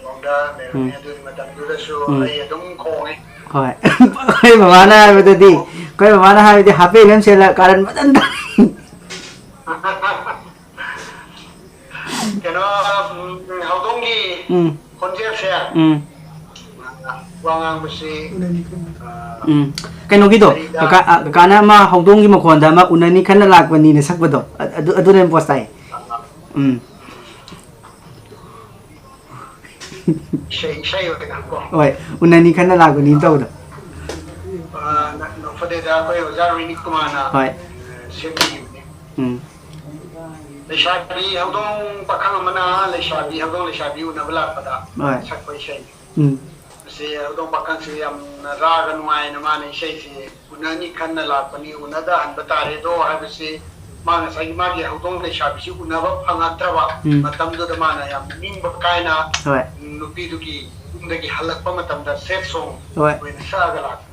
ꯈꯣꯡꯗ ꯂꯩꯔꯝꯃꯤ꯫ ꯎꯝ꯫ ꯑꯗꯨꯒꯤ ꯃꯇꯝꯗꯨꯗꯁꯨ ꯎꯝ꯫ ꯑꯩ ꯑꯗꯨꯝ ꯈꯣꯡꯉꯦ꯫ ꯍꯣꯏ꯫ ꯑꯩꯈꯣꯏ ꯕꯕꯥꯅ ꯍꯥꯏꯕꯗꯗꯤ, ꯑꯩꯈꯣꯏ ꯕꯕꯥꯅ ꯍꯥꯏꯕꯗꯤ half pant ꯑꯃ ꯁꯦꯠꯂ ꯀꯥꯔꯟ ꯐꯖꯅ ꯇꯥꯏ꯫ ꯀꯩꯅꯣ, ꯎꯝ, ꯍꯧꯗꯣꯡꯒꯤ ꯎꯝ꯫ ꯈꯣꯟꯖꯦꯜꯁꯦ, ꯎꯝ꯫ ꯋꯥ ꯉꯥꯡꯕꯁꯤ, ꯑ, ꯎꯝ꯫ ꯀꯩꯅꯣꯒꯤꯗꯣ, ꯀꯔꯤꯗ? ꯀꯀꯥ-, ꯑ, ꯀꯀꯥꯅ ꯑꯃ ꯍꯧꯗꯣꯡꯒꯤ ꯃꯈꯣꯟꯗ ꯑꯃ "ꯎꯅꯅꯤ ꯈꯟꯅ ꯂꯥꯛꯄꯅꯤꯅ" ꯁꯛꯄꯗꯣ, ꯑ-, ꯑꯗꯨ, ꯑꯗꯨꯅ ꯍꯦꯟꯅ ꯄꯣꯁ ꯇꯥꯏ꯫ ꯎꯝ꯫ ꯏꯁꯩ, ꯏꯁꯩ ꯑꯣꯏꯅ ꯀꯣ꯫ ꯍꯣꯏ, "ꯎꯅꯅꯤ ꯈꯟꯅ ꯂꯥꯛꯄꯅꯤ" ꯇꯧꯕꯗꯣ꯫ ꯑ, ꯅ-, ꯅꯣꯛꯐꯗꯦꯗ ꯑꯩꯈꯣꯏ ꯑꯣꯖꯥ ꯔꯣꯍꯤꯅꯤ ꯀꯨꯃꯥꯔꯅ, ꯍꯣꯏ꯫ ꯑ, ꯁꯦꯝꯕꯤꯈꯤꯕꯅꯤ꯫ ꯎꯝ꯫ ꯂꯩꯁꯥꯕꯤ ꯍꯧꯗꯣꯡ ꯄꯥꯈꯪ ꯑꯃꯅ ꯂꯩꯁꯥꯕꯤ, ꯍꯧꯗꯣꯡ ꯂꯩꯁꯥꯕꯤ ꯎꯅꯕ ꯂꯥꯛꯄꯗ ꯍꯣꯏ꯫ ꯁꯛꯄ ꯏꯁꯩꯅꯤ꯫ ꯎꯝ꯫ ꯃꯁꯤ ꯍꯧꯗꯣꯡ ꯄꯥꯈꯪꯁꯤ ꯌꯥꯝꯅ ꯔꯥꯒ ꯅꯨꯡꯉꯥꯏꯅ ꯃꯥꯅ ꯏꯁꯩꯁꯤ "ꯎꯅꯅꯤ ꯈꯟꯅ ꯂꯥꯛꯄꯅꯤ, ꯎꯅꯗ ꯍꯟꯕ ꯇꯥꯔꯦꯗꯣ" ꯍꯥꯏꯕꯁꯤ ꯃꯥ ꯉꯁꯥꯏꯒꯤ ꯃꯥꯒꯤ ꯍꯧꯗꯣꯡ ꯂꯩꯁꯥꯕꯤꯁꯤ ꯎꯅꯕ ꯐꯪꯉꯛꯇ꯭ꯔꯕ ꯎꯝ꯫ ꯃꯇꯝꯗꯨꯗ ꯃꯥꯅ ꯌꯥꯝ ꯅꯤꯡꯕ ꯀꯥꯏꯅ ꯍꯣꯏ꯫ ꯅꯨꯄꯤꯗꯨꯒꯤ ꯌꯨꯝꯗꯒꯤ ꯍꯜꯂꯛꯄ ꯃꯇꯝꯗ sad song ꯍꯣꯏ꯫ ꯑꯣꯏꯅ ꯁꯛꯑꯒ ꯂꯥꯛꯄꯅꯤ꯫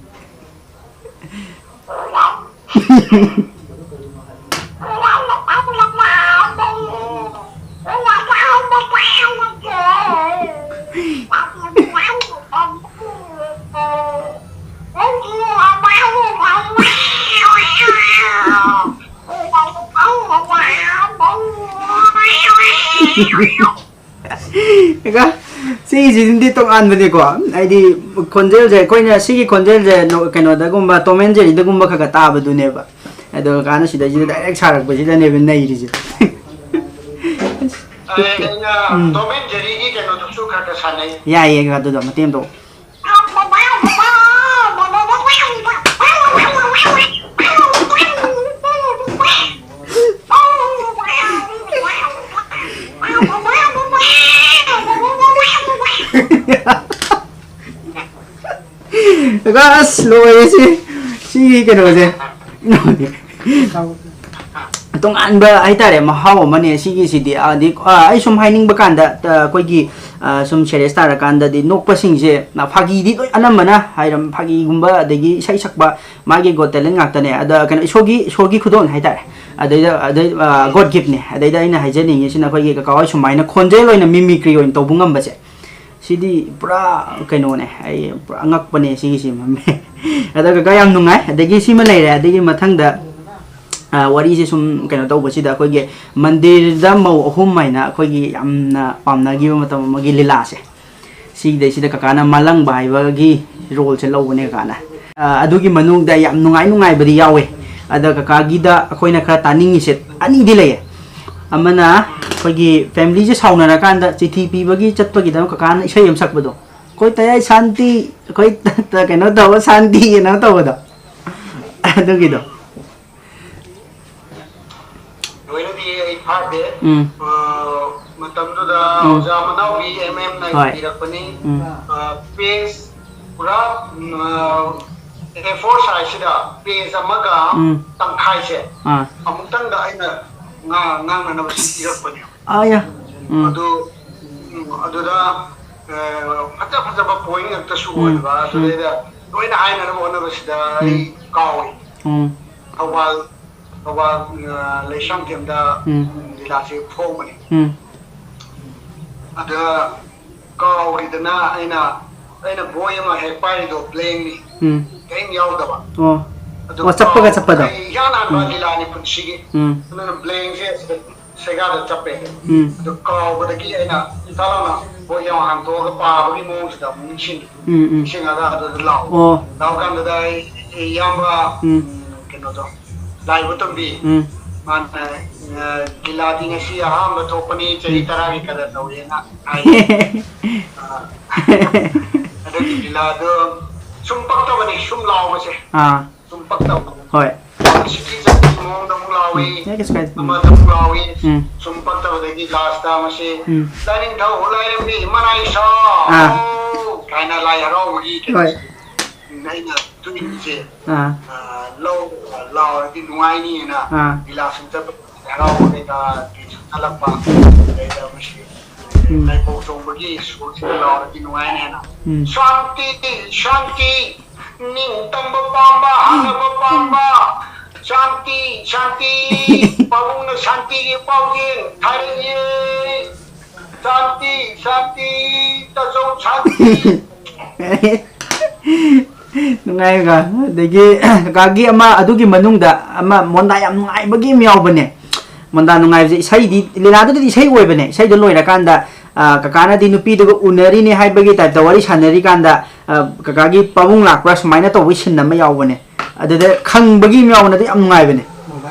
ꯀꯩꯀꯥ, ꯁꯤꯒꯤꯁꯤꯗꯤ ꯇꯣꯉꯥꯟꯕꯅꯤꯀꯣ꯫ ꯍꯥꯏꯗꯤ ꯈꯣꯟꯖꯦꯜꯁꯦ, ꯑꯩꯈꯣꯏꯅ ꯁꯤꯒꯤ ꯈꯣꯟꯖꯦꯜꯁꯦ ꯅꯣ-, ꯀꯩꯅꯣꯗꯒꯨꯝꯕ, Tom and Jerryꯗꯒꯨꯝꯕ ꯈꯔ ꯈꯔ ꯇꯥꯕꯗꯨꯅꯦꯕ꯫ ꯑꯗꯣ ꯀꯥꯟꯅ ꯁꯤꯗꯩꯁꯤꯗ direct ꯁꯥꯔꯛꯄꯁꯤꯗꯅꯦꯕ ꯅꯩꯔꯤꯁꯦ꯫ ꯑꯩꯅ ꯎꯝ꯫ Tom and Jerryꯒꯤ ꯀꯩꯅꯣꯗꯨꯁꯨ ꯈꯔ ꯈꯔ ꯁꯥꯟꯅꯩ꯫ ꯌꯥꯏꯌꯦ, ꯑꯗꯨꯗꯣ ꯃꯇꯦꯛ ꯑꯃ ꯇꯧ꯫ ꯑꯁ, ꯂꯣꯏꯔꯦ ꯁꯤ, ꯁꯤꯒꯤ ꯀꯩꯅꯣꯁꯦ꯫ ꯇꯣꯉꯥꯟꯕ ꯍꯥꯏꯇꯥꯔꯦ, ꯃꯍꯥꯎ ꯑꯃꯅꯦ ꯁꯤꯒꯤꯁꯤꯗꯤ꯫ ꯑꯗꯤ, ꯑ, ꯑꯩ ꯁꯨꯝ ꯍꯥꯏꯅꯤꯡꯕ ꯀꯥꯟꯗ, ꯑ, ꯑꯩꯈꯣꯏꯒꯤ, ꯑ, ꯁꯨꯝ ꯁꯦꯔꯤꯌꯁ ꯇꯥꯔꯀꯥꯟꯗꯗꯤ ꯅꯣꯛꯄꯁꯤꯡꯁꯦ, ꯑ, ꯐꯥꯒꯤꯗꯤ ꯂꯣꯏ ꯑꯅꯝꯕꯅ ꯍꯥꯏꯔꯝ, ꯐꯥꯒꯤꯒꯨꯝꯕ ꯑꯗꯒꯤ ꯏꯁꯩ ꯁꯛꯄ, ꯃꯥꯒꯤ ꯒꯣꯠ ꯇꯦꯂꯦꯟ ꯉꯥꯛꯇꯅꯦ꯫ ꯑꯗ ꯀꯩꯅꯣ, ꯏꯁꯣꯔꯒꯤ, ꯏꯁꯣꯔꯒꯤ ꯈꯨꯗꯣꯜ ꯍꯥꯏꯇꯥꯔꯦ꯫ ꯑꯗꯩꯗ, ꯑꯗꯩ, ꯑ, ꯒꯣꯠ ꯒꯤꯐꯅꯦ꯫ ꯑꯗꯩꯗ ꯑꯩꯅ ꯍꯥꯏꯖꯅꯤꯡꯉꯤꯁꯤꯅ ꯑꯩꯈꯣꯏꯒꯤ ꯀꯀꯥ ꯍꯣꯏ ꯁꯨꯃꯥꯏꯅ ꯈꯣꯟꯖꯦꯜ ꯑꯣꯏꯅ ꯃꯤꯃꯤꯀ꯭ꯔꯤ ꯑꯣꯏꯅ ꯇꯧꯕ ꯉꯝꯕꯁꯦ, ꯁꯤꯗꯤ ꯄꯨꯔꯥ ꯀꯩꯅꯣꯅꯦ, ꯑꯩ ꯄꯨꯔꯥ ꯑꯉꯛꯄꯅꯦ ꯁꯤꯒꯤꯁꯤ꯫ ꯑꯗ ꯀꯀꯥ ꯌꯥꯝ ꯅꯨꯡꯉꯥꯏ꯫ ꯑꯗꯒꯤ ꯁꯤꯃ ꯂꯩꯔꯦ꯫ ꯑꯗꯒꯤ ꯃꯊꯪꯗ, ꯑ, ꯋꯥꯔꯤꯁꯦ ꯁꯨꯝ ꯀꯩꯅꯣ ꯇꯧꯕꯁꯤꯗ ꯑꯩꯈꯣꯏꯒꯤ ꯃꯟꯗꯤꯔꯗ ꯃꯧ ꯑꯍꯨꯝ ꯍꯥꯏꯅ ꯑꯩꯈꯣꯏꯒꯤ ꯌꯥꯝꯅ ꯄꯥꯝꯅꯈꯤꯕ ꯃꯇꯝ ꯑꯃꯒꯤ ꯂꯤꯂꯥꯁꯦ, ꯁꯤꯗꯩꯁꯤꯗ ꯀꯀꯥꯅ ꯃꯥꯂꯪꯕ ꯍꯥꯏꯕꯒꯤ ꯔꯣꯜꯁꯦ ꯂꯧꯕꯅꯦ ꯀꯀꯥꯅ꯫ ꯑ, ꯑꯗꯨꯒꯤ ꯃꯅꯨꯡꯗ ꯌꯥꯝ ꯅꯨꯡꯉꯥꯏ ꯅꯨꯡꯉꯥꯏꯕꯗꯤ ꯌꯥꯎꯋꯦ꯫ ꯑꯗ ꯀꯀꯥꯒꯤꯗ ꯑꯩꯈꯣꯏꯅ ꯈꯔ ꯇꯥꯅꯤꯡꯉꯤꯁꯦ ꯑꯅꯤꯗꯤ ꯂꯩꯌꯦ꯫ ꯑꯃꯅ ꯑꯩꯈꯣꯏꯒꯤ ꯐꯦꯃꯤꯂꯤꯁꯦ ꯁꯥꯎꯅꯔꯀꯥꯟꯗ ꯆꯤꯊꯤ ꯄꯤꯕꯒꯤ ꯆꯠꯄꯒꯤꯗꯃꯛ ꯀꯀꯥꯅ ꯏꯁꯩ ꯑꯃ ꯁꯛꯄꯗꯣ, "ꯑꯩꯈꯣꯏ ꯇꯌꯥꯏ ꯁꯥꯟꯇꯤ, ꯑꯩꯈꯣꯏ ꯀꯩꯅꯣ ꯇꯧꯕ ꯁꯥꯟꯇꯤ" ꯀꯩꯅꯣ ꯇꯧꯕꯗꯣ, ꯑꯗꯨꯒꯤꯗꯣ꯫ ꯂꯣꯏꯅꯗꯤ ꯑꯩ ꯐꯥꯗꯦ꯫ ꯎꯝ꯫ ꯑ, ꯃꯇꯝꯗꯨꯗ ꯎꯝ꯫ ꯑꯣꯖꯥ ꯃꯅꯥꯎꯒꯤ ꯑꯦꯝ ꯑꯦꯝꯅ ꯍꯣꯏ꯫ ꯏꯔꯛꯄꯅꯤ꯫ ꯎꯝ꯫ ꯑ, ꯄꯦꯖ ꯄꯨꯔꯥ, ꯎꯝ, ꯑ, ꯑꯦ ꯐꯣꯔ ꯁꯥꯏꯖꯁꯤꯗ ꯄꯦꯖ ꯑꯃꯒ ꯎꯝ꯫ ꯇꯪꯈꯥꯏꯁꯦ ꯑꯥ꯫ ꯑꯃꯨꯛꯇꯪꯗ ꯑꯩꯅ ꯉꯥ-, ꯉꯥꯡꯅꯅꯕ ꯁꯤ ꯏꯔꯛꯄꯅꯦꯕ꯫ ꯑꯥ, ꯌꯥ꯫ ꯎꯝ꯫ ꯑꯗꯨ, ꯎꯝ, ꯑꯗꯨꯗ, ꯑ, ꯐꯖ ꯐꯖꯕ ꯄꯣꯏꯟ ꯉꯥꯛꯇꯁꯨ ꯎꯝ꯫ ꯑꯣꯏꯕ, ꯎꯝ꯫ ꯑꯗꯨꯗꯩꯗ ꯂꯣꯏꯅ ꯍꯥꯏꯅꯅꯕ ꯍꯣꯠꯅꯕꯁꯤꯗ ꯑꯩ ꯎꯝ꯫ ꯀꯥꯎꯏ꯫ ꯎꯝ꯫ ꯊꯧꯕꯥꯜ, ꯊꯧꯕꯥꯜ, ꯑ, ꯂꯩꯁ꯭ꯔꯝꯊꯦꯝꯗ ꯎꯝ꯫ ꯂꯤꯂꯥꯁꯦ ꯐꯣꯡꯕꯅꯤ꯫ ꯎꯝ꯫ ꯑꯗ ꯀꯥꯎꯈꯤꯗꯅ ꯑꯩꯅ, ꯑꯩꯅ ꯕꯣꯏ ꯑꯃ ꯍꯦꯛ ꯄꯥꯏꯔꯤꯗꯣ ꯕ꯭ꯂꯦꯡꯅꯤ꯫ ꯎꯝ꯫ ꯀꯔꯤꯝ ꯌꯥꯎꯗꯕ꯫ ꯑꯣ꯫ ꯑꯗꯨ ꯑꯣ, ꯆꯞꯄꯒ ꯀꯥꯎ-, ꯆꯞꯄꯗꯣ? ꯑꯩ ꯏꯍꯥꯟ ꯍꯥꯟꯕ ꯎꯝ꯫ ꯂꯤꯂꯥꯅꯤ ꯄꯨꯟꯁꯤꯒꯤ꯫ ꯎꯝ꯫ ꯑꯗꯨꯅ ꯕ꯭ꯂꯦꯡꯁꯦ ꯁꯤꯗ ꯁꯦꯒꯥꯗ ꯆꯞꯄꯦ꯫ ꯎꯝ꯫ ꯑꯗꯨ ꯀꯥꯎꯕꯗꯒꯤ ꯑꯩꯅ ꯏꯇꯥ ꯂꯥꯎꯅ ꯕꯣꯏ ꯑꯃ ꯍꯥꯡꯇꯣꯛꯑꯒ ꯄꯥꯕꯒꯤ ꯃꯑꯣꯡꯁꯤꯗ ꯑꯃꯨꯛ ꯅꯤꯡꯁꯤꯡꯉꯤ꯫ ꯎꯝ, ꯎꯝ꯫ ꯅꯤꯡꯁꯤꯡꯉꯒ ꯑꯗꯨꯗ ꯂꯥꯎ-, ꯑꯣ꯫ ꯂꯥꯎꯀꯥꯟꯗꯨꯗ ꯑꯩ, ꯑꯩ ꯏꯌꯥꯝꯕ, ꯎꯝ꯫ ꯎꯝ, ꯀꯩꯅꯣꯗꯣ, ꯂꯥꯏꯕ ꯇꯣꯝꯕꯤ, ꯎꯝ꯫ ꯃꯥꯅ, ꯑ, "ꯂꯤꯂꯥꯗꯤ ꯉꯁꯤ ꯑꯍꯥꯟꯕ ꯊꯣꯛꯄꯅꯤ, ꯆꯍꯤ ꯎꯝ꯫ ꯇꯔꯥꯒꯤ ꯀꯗꯔ ꯇꯧꯋꯦꯅ" ꯍꯥꯏ꯫ ꯑ, ꯑꯗꯨꯒꯤ ꯂꯤꯂꯥꯗꯣ ꯁꯨꯝ ꯄꯛꯇꯕꯅꯤ, ꯁꯨꯝ ꯂꯥꯎꯕꯁꯦ꯫ ꯑꯥ꯫ ꯁꯨꯝ ꯄꯛꯇꯕ꯫ ꯍꯣꯏ꯫ ꯁꯤꯇꯤ ꯆꯠꯄꯒꯤ ꯃꯑꯣꯡꯗ ꯑꯃꯨꯛ ꯂꯥꯎꯏ꯫ ꯎꯝ, ꯌꯥꯏ, ꯀꯩꯁꯨ ꯀꯥꯏꯗꯦ꯫ ꯎꯝ꯫ ꯑꯃꯗ ꯑꯃꯨꯛ ꯂꯥꯎꯏ꯫ ꯎꯝ꯫ ꯁꯨꯝ ꯄꯛꯇꯕꯗꯒꯤ ꯂꯥꯁꯇ ꯃꯁꯤ ꯎꯝ꯫ "ꯂꯥꯏꯅꯤꯡꯊꯧ ꯂꯥꯏꯔꯦꯝꯕꯤ ꯃꯅꯥꯏ ꯁꯥ ꯑꯥ꯫ ꯍꯣ!" ꯀꯥꯏꯅ ꯂꯥꯏ ꯍꯔꯥꯎꯕꯒꯤ ꯍꯣꯏ꯫ ꯀꯩꯅꯣꯁꯦ꯫ ꯎꯝ, ꯑꯩꯅ ꯇꯨꯅꯤꯡꯁꯦ, ꯑꯥ꯫ ꯑꯥ, ꯂꯧ-, ꯂꯥꯎꯔꯗꯤ ꯅꯨꯡꯉꯥꯏꯅꯤꯅ ꯑꯥ꯫ ꯂꯤꯂꯥ ꯁꯨꯝ ꯆꯠꯄ ꯍꯔꯥꯎꯕ ꯀꯩꯀꯥꯒꯤ ꯁꯨꯝ ꯆꯠꯂꯛꯄ꯫ ꯑꯗꯩꯗ ꯃꯁꯤ ꯎꯝ꯫ ꯂꯥꯏꯕꯧ ꯆꯣꯡꯕꯒꯤ ꯁꯨꯔꯁꯤꯗ ꯂꯥꯎꯔꯗꯤ ꯅꯨꯡꯉꯥꯏꯅꯦꯅ꯫ ꯎꯝ꯫ ꯁꯥꯟꯇꯤ, ꯁꯥꯟꯇꯤ, ꯅꯤꯡꯇꯝꯕ ꯄꯥꯝꯕ, ꯍꯥꯟꯅꯕ ꯄꯥꯝꯕ, ꯁꯥꯟꯇꯤ, ꯁꯥꯟꯇꯤ, ꯄꯥꯕꯨꯡꯅ ꯁꯥꯟꯇꯤꯒꯤ ꯄꯥꯎꯖꯦꯜ ꯊꯥꯔꯛꯏ꯫ ꯁꯥꯟꯇꯤ, ꯁꯥꯟꯇꯤ, ꯇꯥꯆꯧ ꯁꯥꯟꯇꯤ꯫ ꯅꯨꯡꯉꯥꯏꯕ꯫ ꯑꯗꯒꯤ ꯀꯀꯥꯒꯤ ꯑꯃ ꯑꯗꯨꯒꯤ ꯃꯅꯨꯡꯗ ꯑꯃ ꯃꯣꯟꯗꯥ ꯌꯥꯝ ꯅꯨꯡꯉꯥꯏꯕꯒꯤ ꯑꯃ ꯌꯥꯎꯕꯅꯦ꯫ ꯃꯣꯟꯗꯥ ꯅꯨꯡꯉꯥꯏꯕꯁꯦ ꯏꯁꯩꯗꯤ, ꯂꯤꯂꯥꯗꯨꯗꯗꯤ ꯏꯁꯩ ꯑꯣꯏꯕꯅꯦ꯫ ꯏꯁꯩꯗꯣ ꯂꯣꯏꯔꯀꯥꯟꯗ, ꯑ, ꯀꯀꯥꯅꯗꯤ ꯅꯨꯄꯤꯗꯨꯒ ꯎꯅꯔꯤꯅꯦ ꯍꯥꯏꯕꯒꯤ ꯇꯥꯏꯞꯇ ꯋꯥꯔꯤ ꯁꯥꯟꯅꯔꯤꯀꯥꯟꯗ, ꯑ, ꯀꯀꯥꯒꯤ ꯄꯥꯕꯨꯡ ꯂꯥꯛꯄ꯭ꯔꯥ ꯁꯨꯃꯥꯏꯅ ꯇꯧꯕꯒꯤ ꯁꯤꯟ ꯑꯃ ꯌꯥꯎꯕꯅꯦ꯫ ꯑꯗꯨꯗ ꯈꯪꯕꯒꯤ ꯑꯃ ꯌꯥꯎꯕꯅꯦ, ꯑꯗꯨ ꯌꯥꯝ ꯅꯨꯡꯉꯥꯏꯕꯅꯦ꯫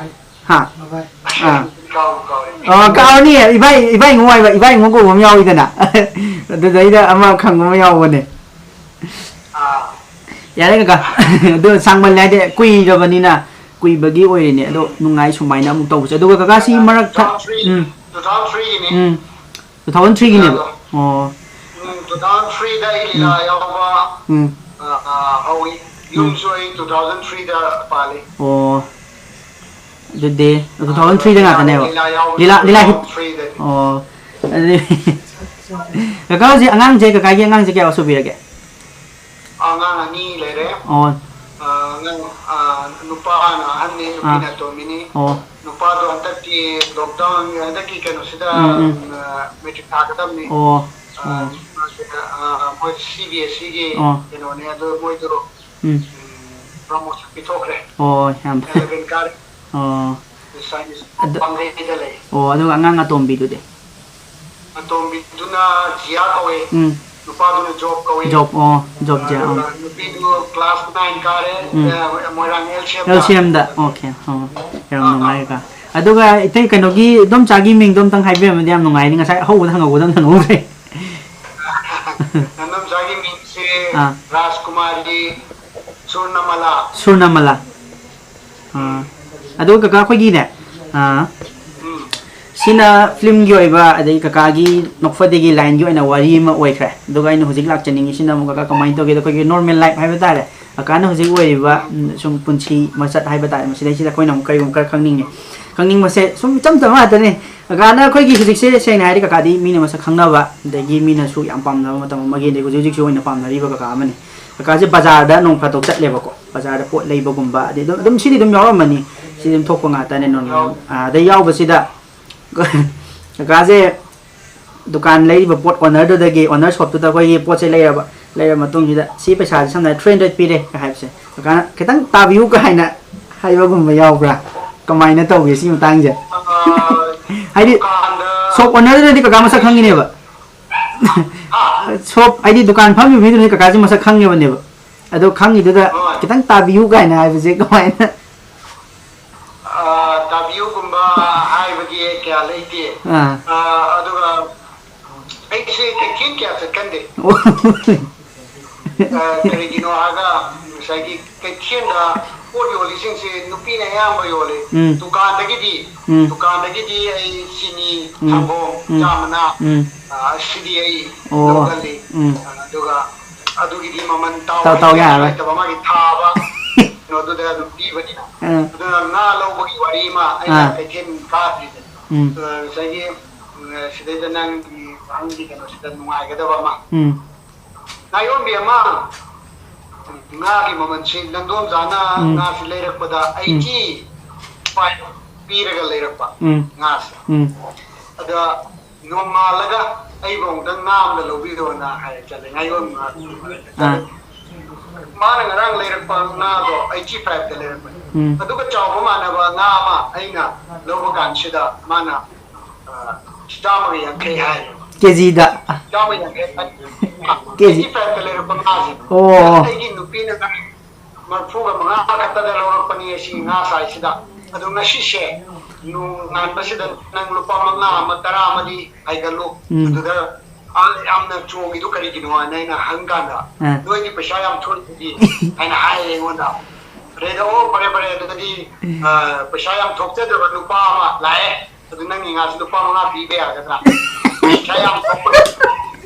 ꯍꯥ? ꯑꯥ꯫ ꯑꯣ, ꯀꯥꯎꯔꯅꯤ꯫ ꯏꯕꯥꯏ, ꯏꯕꯥꯏ ꯉꯣ ꯍꯥꯏꯕ, ꯏꯕꯥꯏ ꯉꯣ ꯀꯧꯕ ꯑꯃ ꯌꯥꯎꯋꯤꯗꯅ꯫ ꯑꯗꯨꯗꯩꯗ ꯑꯃ ꯈꯪꯕ ꯑꯃ ꯌꯥꯎꯕꯅꯦ꯫ ꯑꯥ꯫ ꯌꯥꯔꯦ ꯀꯀꯥ꯫ ꯑꯗꯨ ꯁꯥꯡꯃꯜꯂꯦ ꯍꯥꯏꯗꯤ ꯀꯨꯏꯔꯕꯅꯤꯅ, ꯀꯨꯏꯕꯒꯤ ꯑꯣꯏꯔꯤꯅꯦ꯫ ꯑꯗꯣ ꯎꯝ꯫ ꯅꯨꯡꯉꯥꯏ ꯁꯨꯃꯥꯏꯅ ꯑꯃꯨꯛ ꯇꯧꯕꯁꯦ꯫ ꯑꯗꯨꯒ ꯀꯀꯥ ꯁꯤ ꯃꯔꯛꯇ, two thousand three, ꯎꯝ꯫ Two thousand three ꯒꯤꯅꯦ꯫ ꯎꯝ꯫ Two thousand three ꯒꯤꯅꯦꯕ? ꯂꯤꯂꯥꯗꯣ꯫ ꯑꯣ꯫ ꯎꯝ, two thousand three ꯗ ꯑꯩ ꯂꯤꯂꯥ ꯎꯝ꯫ ꯌꯥꯎꯕ, ꯎꯝ꯫ ꯑ, ꯑ, ꯍꯧꯏ꯫ ꯎꯝ꯫ ꯌꯨꯝꯁꯨ ꯑꯩ two thousand three ꯗ ꯄꯥꯜꯂꯤ꯫ ꯑꯣ꯫ ꯑꯗꯨꯗꯤ two thousand three ꯗ ꯉꯥꯛꯇꯅꯦꯕ? ꯂꯤꯂꯥ ꯌꯥꯎꯕꯁꯨ ꯂꯤꯂꯥ, ꯂꯤꯂꯥ ꯍꯤꯠ-, two thousand three ꯗꯅꯤ꯫ ꯑꯣ꯫ ꯑꯗꯨꯗꯤ ꯀꯀꯥ ꯍꯧꯖꯤꯛ ꯑꯉꯥꯡꯁꯦ, ꯀꯀꯥꯒꯤ ꯑꯉꯥꯡꯁꯦ ꯀꯌꯥ ꯁꯨꯕꯤꯔꯒꯦ? ꯑꯉꯥꯡ ꯑꯅꯤ ꯂꯩꯔꯦ꯫ ꯑꯣ꯫ ꯑ, ꯑꯉꯥꯡ, ꯑ, ꯅꯨꯄꯥꯅ ꯑꯍꯟꯅꯤ, ꯑꯥ꯫ ꯅꯨꯄꯤꯅ ꯑꯇꯣꯝꯕꯤꯅꯤ꯫ ꯑꯣ꯫ ꯅꯨꯄꯥꯗꯣ ꯍꯟꯗꯛꯀꯤ lockdown, ꯍꯟꯗꯛꯀꯤ ꯀꯩꯅꯣꯁꯤꯗ, ꯎꯝ, ꯎꯝ꯫ ꯎꯝ, ꯑ, matric ꯊꯥꯒꯗꯕꯅꯤ꯫ ꯑꯣ꯫ ꯑ, ꯑꯣ꯫ ꯃꯥꯁꯦ, ꯑ, ꯃꯣꯏ C B S E ꯒꯤ ꯑꯣ꯫ ꯀꯩꯅꯣꯅꯦ, ꯑꯗꯣ ꯃꯣꯏꯗꯣ, ꯎꯝ꯫ ꯎꯝ, promotion ꯄꯤꯊꯣꯛꯈ꯭ꯔꯦ꯫ ꯑꯣ, ꯌꯥꯝ ꯐꯩ꯫ Eleven ꯀꯥꯔꯦ꯫ ꯑꯣ꯫ Science ꯑꯗꯨ ꯄꯥꯡꯒꯩꯗ ꯂꯩ꯫ ꯑꯣ, ꯑꯗꯨꯒ ꯑꯉꯥꯡ ꯑꯇꯣꯝꯕꯤꯗꯨꯗꯤ? ꯑꯇꯣꯝꯕꯤꯗꯨꯅ ꯖꯤꯌꯥ ꯀꯧꯋꯦ꯫ ꯎꯝ꯫ ꯅꯨꯄꯥꯗꯨꯅ ꯖꯣꯕ ꯀꯧꯋꯦ꯫ ꯖꯣꯕ, ꯑꯣ, ꯖꯣꯕ ꯖꯤꯌꯥ, ꯑꯗꯨꯒ ꯑꯣ꯫ ꯅꯨꯄꯤꯗꯨ class nine ꯀꯥꯔꯦ, ꯎꯝ꯫ ꯑ, ꯃꯣꯏꯔꯥꯡ L C M ꯗ꯫ L C M ꯗ, okay, ꯑꯣ, ꯌꯥꯝ ꯑꯥ, ꯑꯥ꯫ ꯅꯨꯡꯉꯥꯏꯀꯣ꯫ ꯑꯗꯨꯒ ꯏꯇꯩ ꯀꯩꯅꯣꯒꯤ ꯏꯗꯣꯝꯆꯥꯒꯤ ꯃꯤꯡꯗꯣ ꯑꯝꯇꯪ ꯍꯥꯏꯕꯤꯔꯝꯃꯗꯤ ꯌꯥꯝ ꯅꯨꯡꯉꯥꯏꯅꯤ, ꯉꯁꯥꯏ ꯑꯍꯧꯕꯗ ꯍꯪꯍꯧꯕꯗ ꯑꯝꯇ ꯍꯪꯍꯧꯗ꯭ꯔꯦ꯫ ꯏꯗꯣꯝꯆꯥꯒꯤ ꯃꯤꯡꯁꯦ ꯑꯥ꯫ ꯔꯥꯖꯀꯨꯃꯥꯔꯤ ꯁꯨꯔꯅꯃꯂꯥ꯫ ꯁꯨꯔꯅꯃꯂꯥ꯫ ꯑꯥ꯫ ꯑꯗꯨꯒ ꯀꯀꯥ ꯑꯩꯈꯣꯏꯒꯤꯅꯦ, ꯑꯥ, ꯎꯝ꯫ ꯁꯤꯅ ꯐꯤꯂꯝꯒꯤ ꯑꯣꯏꯕ, ꯑꯗꯩ ꯀꯀꯥꯒꯤ ꯅꯣꯛꯐꯗꯦꯒꯤ ꯂꯥꯏꯟꯒꯤ ꯑꯣꯏꯅ ꯋꯥꯔꯤ ꯑꯃ ꯑꯣꯏꯈ꯭ꯔꯦ꯫ ꯑꯗꯨꯒ ꯑꯩꯅ ꯍꯧꯖꯤꯛ ꯂꯥꯛꯆꯅꯤꯡꯉꯤꯁꯤꯅ ꯑꯃꯨꯛ ꯀꯀꯥ ꯀꯃꯥꯏꯅ ꯇꯧꯒꯦꯗ, ꯑꯩꯈꯣꯏꯒꯤ normal life ꯍꯥꯏꯕ ꯇꯥꯔꯦ, ꯀꯀꯥꯅ ꯍꯧꯖꯤꯛ ꯑꯣꯏꯔꯤꯕ, ꯎꯝ, ꯁꯨꯝ ꯄꯨꯟꯁꯤ ꯃꯆꯠ ꯍꯥꯏꯕ ꯇꯥꯔꯦ, ꯃꯁꯤꯗꯩꯁꯤꯗ ꯑꯩꯈꯣꯏꯅ ꯑꯃꯨꯛ ꯀꯔꯤꯒꯨꯝꯕ ꯈꯔ ꯈꯪꯅꯤꯡꯉꯦ꯫ ꯈꯪꯅꯤꯡꯕꯁꯦ ꯁꯨꯝ ꯏꯆꯝ ꯆꯝꯕ ꯉꯥꯛꯇꯅꯦ꯫ ꯀꯀꯥꯅ ꯑꯩꯈꯣꯏꯒꯤ ꯍꯧꯖꯤꯛꯁꯦ, ꯁꯦꯡꯅ ꯍꯥꯏꯔꯗꯤ, ꯀꯀꯥꯗꯤ ꯃꯤꯅ ꯃꯁꯛ ꯈꯪꯅꯕ, ꯑꯗꯒꯤ ꯃꯤꯅꯁꯨ ꯌꯥꯝ ꯄꯥꯝꯅꯕ ꯃꯇꯝ ꯑꯃꯒꯤ, ꯑꯗꯩ ꯍꯧꯖꯤꯛ ꯍꯧꯖꯤꯛꯁꯨ ꯑꯣꯏꯅ ꯄꯥꯝꯅꯔꯤꯕ ꯀꯀꯥ ꯑꯃꯅꯤ꯫ ꯀꯀꯥꯁꯦ ꯕꯖꯥꯔꯗ ꯅꯣꯡ ꯐꯥꯗꯣꯛ ꯆꯠꯂꯦꯕꯀꯣ, ꯕꯖꯥꯔꯗ ꯄꯣꯠ ꯂꯩꯕꯒꯨꯝꯕ, ꯑꯗꯩ ꯑꯗꯨꯝ, ꯑꯗꯨꯝ ꯁꯤꯗꯤ ꯑꯗꯨꯝ ꯌꯥꯎꯔꯝꯃꯅꯤ, ꯁꯤꯗꯤ ꯑꯗꯨꯝ ꯊꯣꯛꯄ ꯉꯥꯛꯇꯅꯦ ꯅꯣꯔꯃꯦꯜ꯫ ꯑꯥ, ꯑꯗꯩ ꯌꯥꯎꯕꯁꯤꯗ ꯀꯀꯥꯁꯦ ꯗꯨꯀꯥꯟ ꯂꯩꯔꯤꯕ ꯄꯣꯠ ꯑꯣꯅꯔꯗꯨꯗꯒꯤ, ꯑꯣꯅꯔ ꯁꯣꯞꯇꯨꯗ ꯑꯩꯈꯣꯏꯒꯤ ꯄꯣꯠꯁꯦ ꯂꯩꯔꯕ, ꯂꯩꯔꯕ ꯃꯇꯨꯡꯁꯤꯗ, "ꯁꯤ ꯄꯩꯁꯥꯁꯦ ꯁꯝꯅ ꯍꯥꯏꯔꯕꯗ three hundred ꯄꯤꯔꯦ" ꯀ ꯍꯥꯏꯕꯁꯦ, ꯀꯀꯥꯅ "ꯈꯤꯇꯪ ꯇꯥꯕꯤꯌꯨ" ꯀ ꯍꯥꯏꯅ ꯍꯥꯏꯕꯒꯨꯝꯕ ꯌꯥꯎꯕ꯭ꯔꯥ? ꯀꯃꯥꯏꯅ ꯇꯧꯒꯦ ꯁꯤ ꯃꯇꯥꯡꯁꯦ? ꯍꯥꯏꯗꯤ ꯗꯨꯀꯥꯟꯗ ꯁꯣꯞ ꯑꯣꯅꯔꯗꯨꯅꯗꯤ ꯀꯀꯥ ꯃꯁꯛ ꯈꯪꯉꯤꯅꯦꯕ꯫ ꯍꯥ? ꯁꯣꯞ, ꯍꯥꯏꯗꯤ ꯗꯨꯀꯥꯟ ꯐꯝꯃꯤꯕ ꯃꯤꯗꯨꯅꯗꯤ ꯀꯀꯥꯁꯦ ꯃꯁꯛ ꯈꯪꯉꯦꯕꯅꯦꯕ꯫ ꯑꯗꯣ ꯈꯪꯉꯤꯗꯨꯗ ꯍꯣꯏ꯫ "ꯈꯤꯇꯪ ꯇꯥꯕꯤꯌꯨ" ꯀꯥꯏꯅ ꯍꯥꯏꯕꯁꯦ ꯀꯃꯥꯏꯅ? ꯑ, ꯇꯥꯕꯤꯌꯨꯒꯨꯝꯕ ꯍꯥꯏꯕꯗꯤ ꯀꯌꯥ ꯂꯩꯇꯦ꯫ ꯑꯥ꯫ ꯑ, ꯑꯗꯨꯒ ꯑꯩꯁꯦ ꯀꯩꯊꯦꯜ ꯀꯌꯥ ꯆꯠꯀꯟꯗꯦ꯫ ꯑꯣ꯫ ꯑ, ꯀꯔꯤꯒꯤꯅꯣ ꯍꯥꯏꯔꯒ ꯉꯁꯥꯏꯒꯤ ꯀꯩꯊꯦꯜꯗ ꯄꯣꯠ ꯌꯣꯜꯂꯤꯁꯤꯡꯁꯦ ꯅꯨꯄꯤꯅ ꯑꯌꯥꯝꯕ ꯌꯣꯜꯂꯤ꯫ ꯎꯝ꯫ ꯗꯨꯀꯥꯟꯗꯒꯤꯗꯤ, ꯎꯝ꯫ ꯗꯨꯀꯥꯟꯗꯒꯤꯗꯤ ꯑꯩ ꯆꯤꯅꯤ, ꯎꯝ꯫ ꯁꯪꯒꯣꯝ, ꯎꯝ꯫ ꯆꯥ ꯃꯅꯥ, ꯎꯝ꯫ ꯑ, ꯁꯤꯗꯤ ꯑꯩ ꯑꯣ꯫ ꯂꯧꯒꯜꯂꯤ꯫ ꯎꯝ꯫ ꯑꯗꯨꯒ ꯑꯗꯨꯒꯤꯗꯤ ꯃꯃꯜ ꯇꯥꯎ ꯇꯥꯎ ꯇꯥꯎ ꯍꯥꯏꯅꯤꯡꯉꯥꯏꯁꯨ ꯌꯥꯔꯣꯏ꯫ ꯂꯩꯇꯕ, ꯃꯥꯒꯤ ꯊꯥꯕ ꯀꯩꯅꯣꯗꯨꯗ ꯑꯗꯨꯝ ꯄꯤꯕꯅꯤꯅ꯫ ꯑꯥ꯫ ꯑꯗꯨꯅ ꯉꯥ ꯂꯧꯕꯒꯤ ꯋꯥꯔꯤ ꯑꯃ ꯑꯩꯅ ꯑꯥ꯫ ꯀꯩꯊꯦꯜ ꯀꯥꯗ꯭ꯔꯤꯗꯅ꯫ ꯎꯝ꯫ ꯑ, ꯉꯁꯥꯏꯒꯤ, ꯎꯝ, ꯁꯤꯗꯩꯗ ꯅꯪꯒꯤ ꯋꯥꯍꯪꯒꯤ ꯀꯩꯅꯣꯁꯤꯗ ꯅꯨꯡꯉꯥꯏꯒꯗꯕ ꯑꯃ꯫ ꯎꯝ꯫ ꯉꯥꯌꯣꯟꯕꯤ ꯑꯃ ꯉꯥꯒꯤ ꯃꯃꯜꯁꯤ ꯅꯪꯗꯣꯝꯆꯥꯅ ꯎꯝ꯫ ꯉꯥꯁꯤ ꯂꯩꯔꯛꯄꯗ ꯎꯝ꯫ eighty five ꯄꯤꯔꯒ ꯂꯩꯔꯛꯄ ꯎꯝ꯫ ꯉꯥꯁꯦ꯫ ꯎꯝ꯫ ꯑꯗ ꯅꯣꯡꯉꯥꯜꯂꯒ ꯑꯩꯕꯨ ꯑꯃꯨꯛꯇꯪ ꯉꯥ ꯑꯃꯒ ꯂꯧꯕꯤꯔꯣꯅ ꯍꯥꯏꯔ ꯆꯠꯂꯦ꯫ ꯉꯥꯌꯣꯟꯕ ꯉꯥ ꯑꯥ꯫ ꯃꯥꯅ ꯉꯔꯥꯡ ꯂꯩꯔꯛꯄ ꯉꯥꯗꯣ eighty five ꯇ ꯂꯩꯔꯛꯄꯅꯤ꯫ ꯎꯝ꯫ ꯑꯗꯨꯒ ꯆꯥꯎꯕ ꯃꯥꯟꯅꯕ ꯉꯥ ꯑꯃ ꯑꯩꯅ ꯂꯧꯕ ꯀꯥꯟꯁꯤꯗ ꯃꯥꯅ, ꯑ, ꯆꯥꯝꯃꯒ ꯌꯥꯡꯈꯩ ꯍꯥꯏ꯫ ꯀꯦꯖꯤꯗ? ꯆꯥꯝꯃ ꯌꯥꯡꯈꯩ ꯍꯥꯏ꯫ ꯀꯦꯖꯤ꯫ Eighty five ꯇ ꯂꯩꯔꯛꯄ ꯉꯥꯁꯦ꯫ ꯑꯣ꯫ ꯑꯩꯒꯤ ꯅꯨꯄꯤꯅ ꯃꯔꯐꯨꯒ ꯃꯉꯥ ꯈꯛꯇꯗ ꯂꯧꯔꯛꯄꯅꯤ ꯑꯁꯤ ꯉꯥ size ꯁꯤꯗ꯫ ꯑꯗꯣ ꯉꯁꯤꯁꯦ ꯅꯣꯡꯉꯥꯟꯕꯁꯤꯗ ꯅꯪ ꯂꯨꯄꯥ ꯃꯉꯥ ꯑꯃ, ꯇꯔꯥ ꯑꯃꯗꯤ ꯍꯥꯏꯒꯠꯂꯨ꯫ ꯎꯝ꯫ ꯑꯗꯨꯗ ꯑ, ꯌꯥꯝꯅ ꯆꯣꯡꯉꯤꯗꯨ ꯀꯔꯤꯒꯤꯅꯣ ꯍꯥꯏꯅ ꯑꯩꯅ ꯍꯪꯀꯥꯟꯗ, ꯑꯥ꯫ "ꯅꯣꯏꯗꯤ ꯄꯩꯁꯥ ꯌꯥꯝ ꯊꯣꯛꯏꯗꯨꯗꯤ" ꯍꯥꯏꯅ ꯍꯥꯏꯔꯦ ꯑꯩꯉꯣꯟꯗ꯫ ꯑꯗꯩꯗ, "ꯑꯣ, ꯐꯔꯦ, ꯐꯔꯦ, ꯑꯗꯨꯗꯤ, ꯑ, ꯄꯩꯁꯥ ꯌꯥꯝ ꯊꯣꯛꯆꯗꯕ ꯅꯨꯄꯥ ꯑꯃ ꯂꯥꯛꯑꯦ, ꯑꯗꯨ ꯅꯪꯒꯤ ꯉꯥꯁꯤ ꯂꯨꯄꯥ ꯃꯉꯥ ꯄꯤꯕ ꯌꯥꯒꯗ꯭ꯔꯥ? ꯄꯩꯁꯥ ꯌꯥꯝ ꯊꯣꯛꯄ,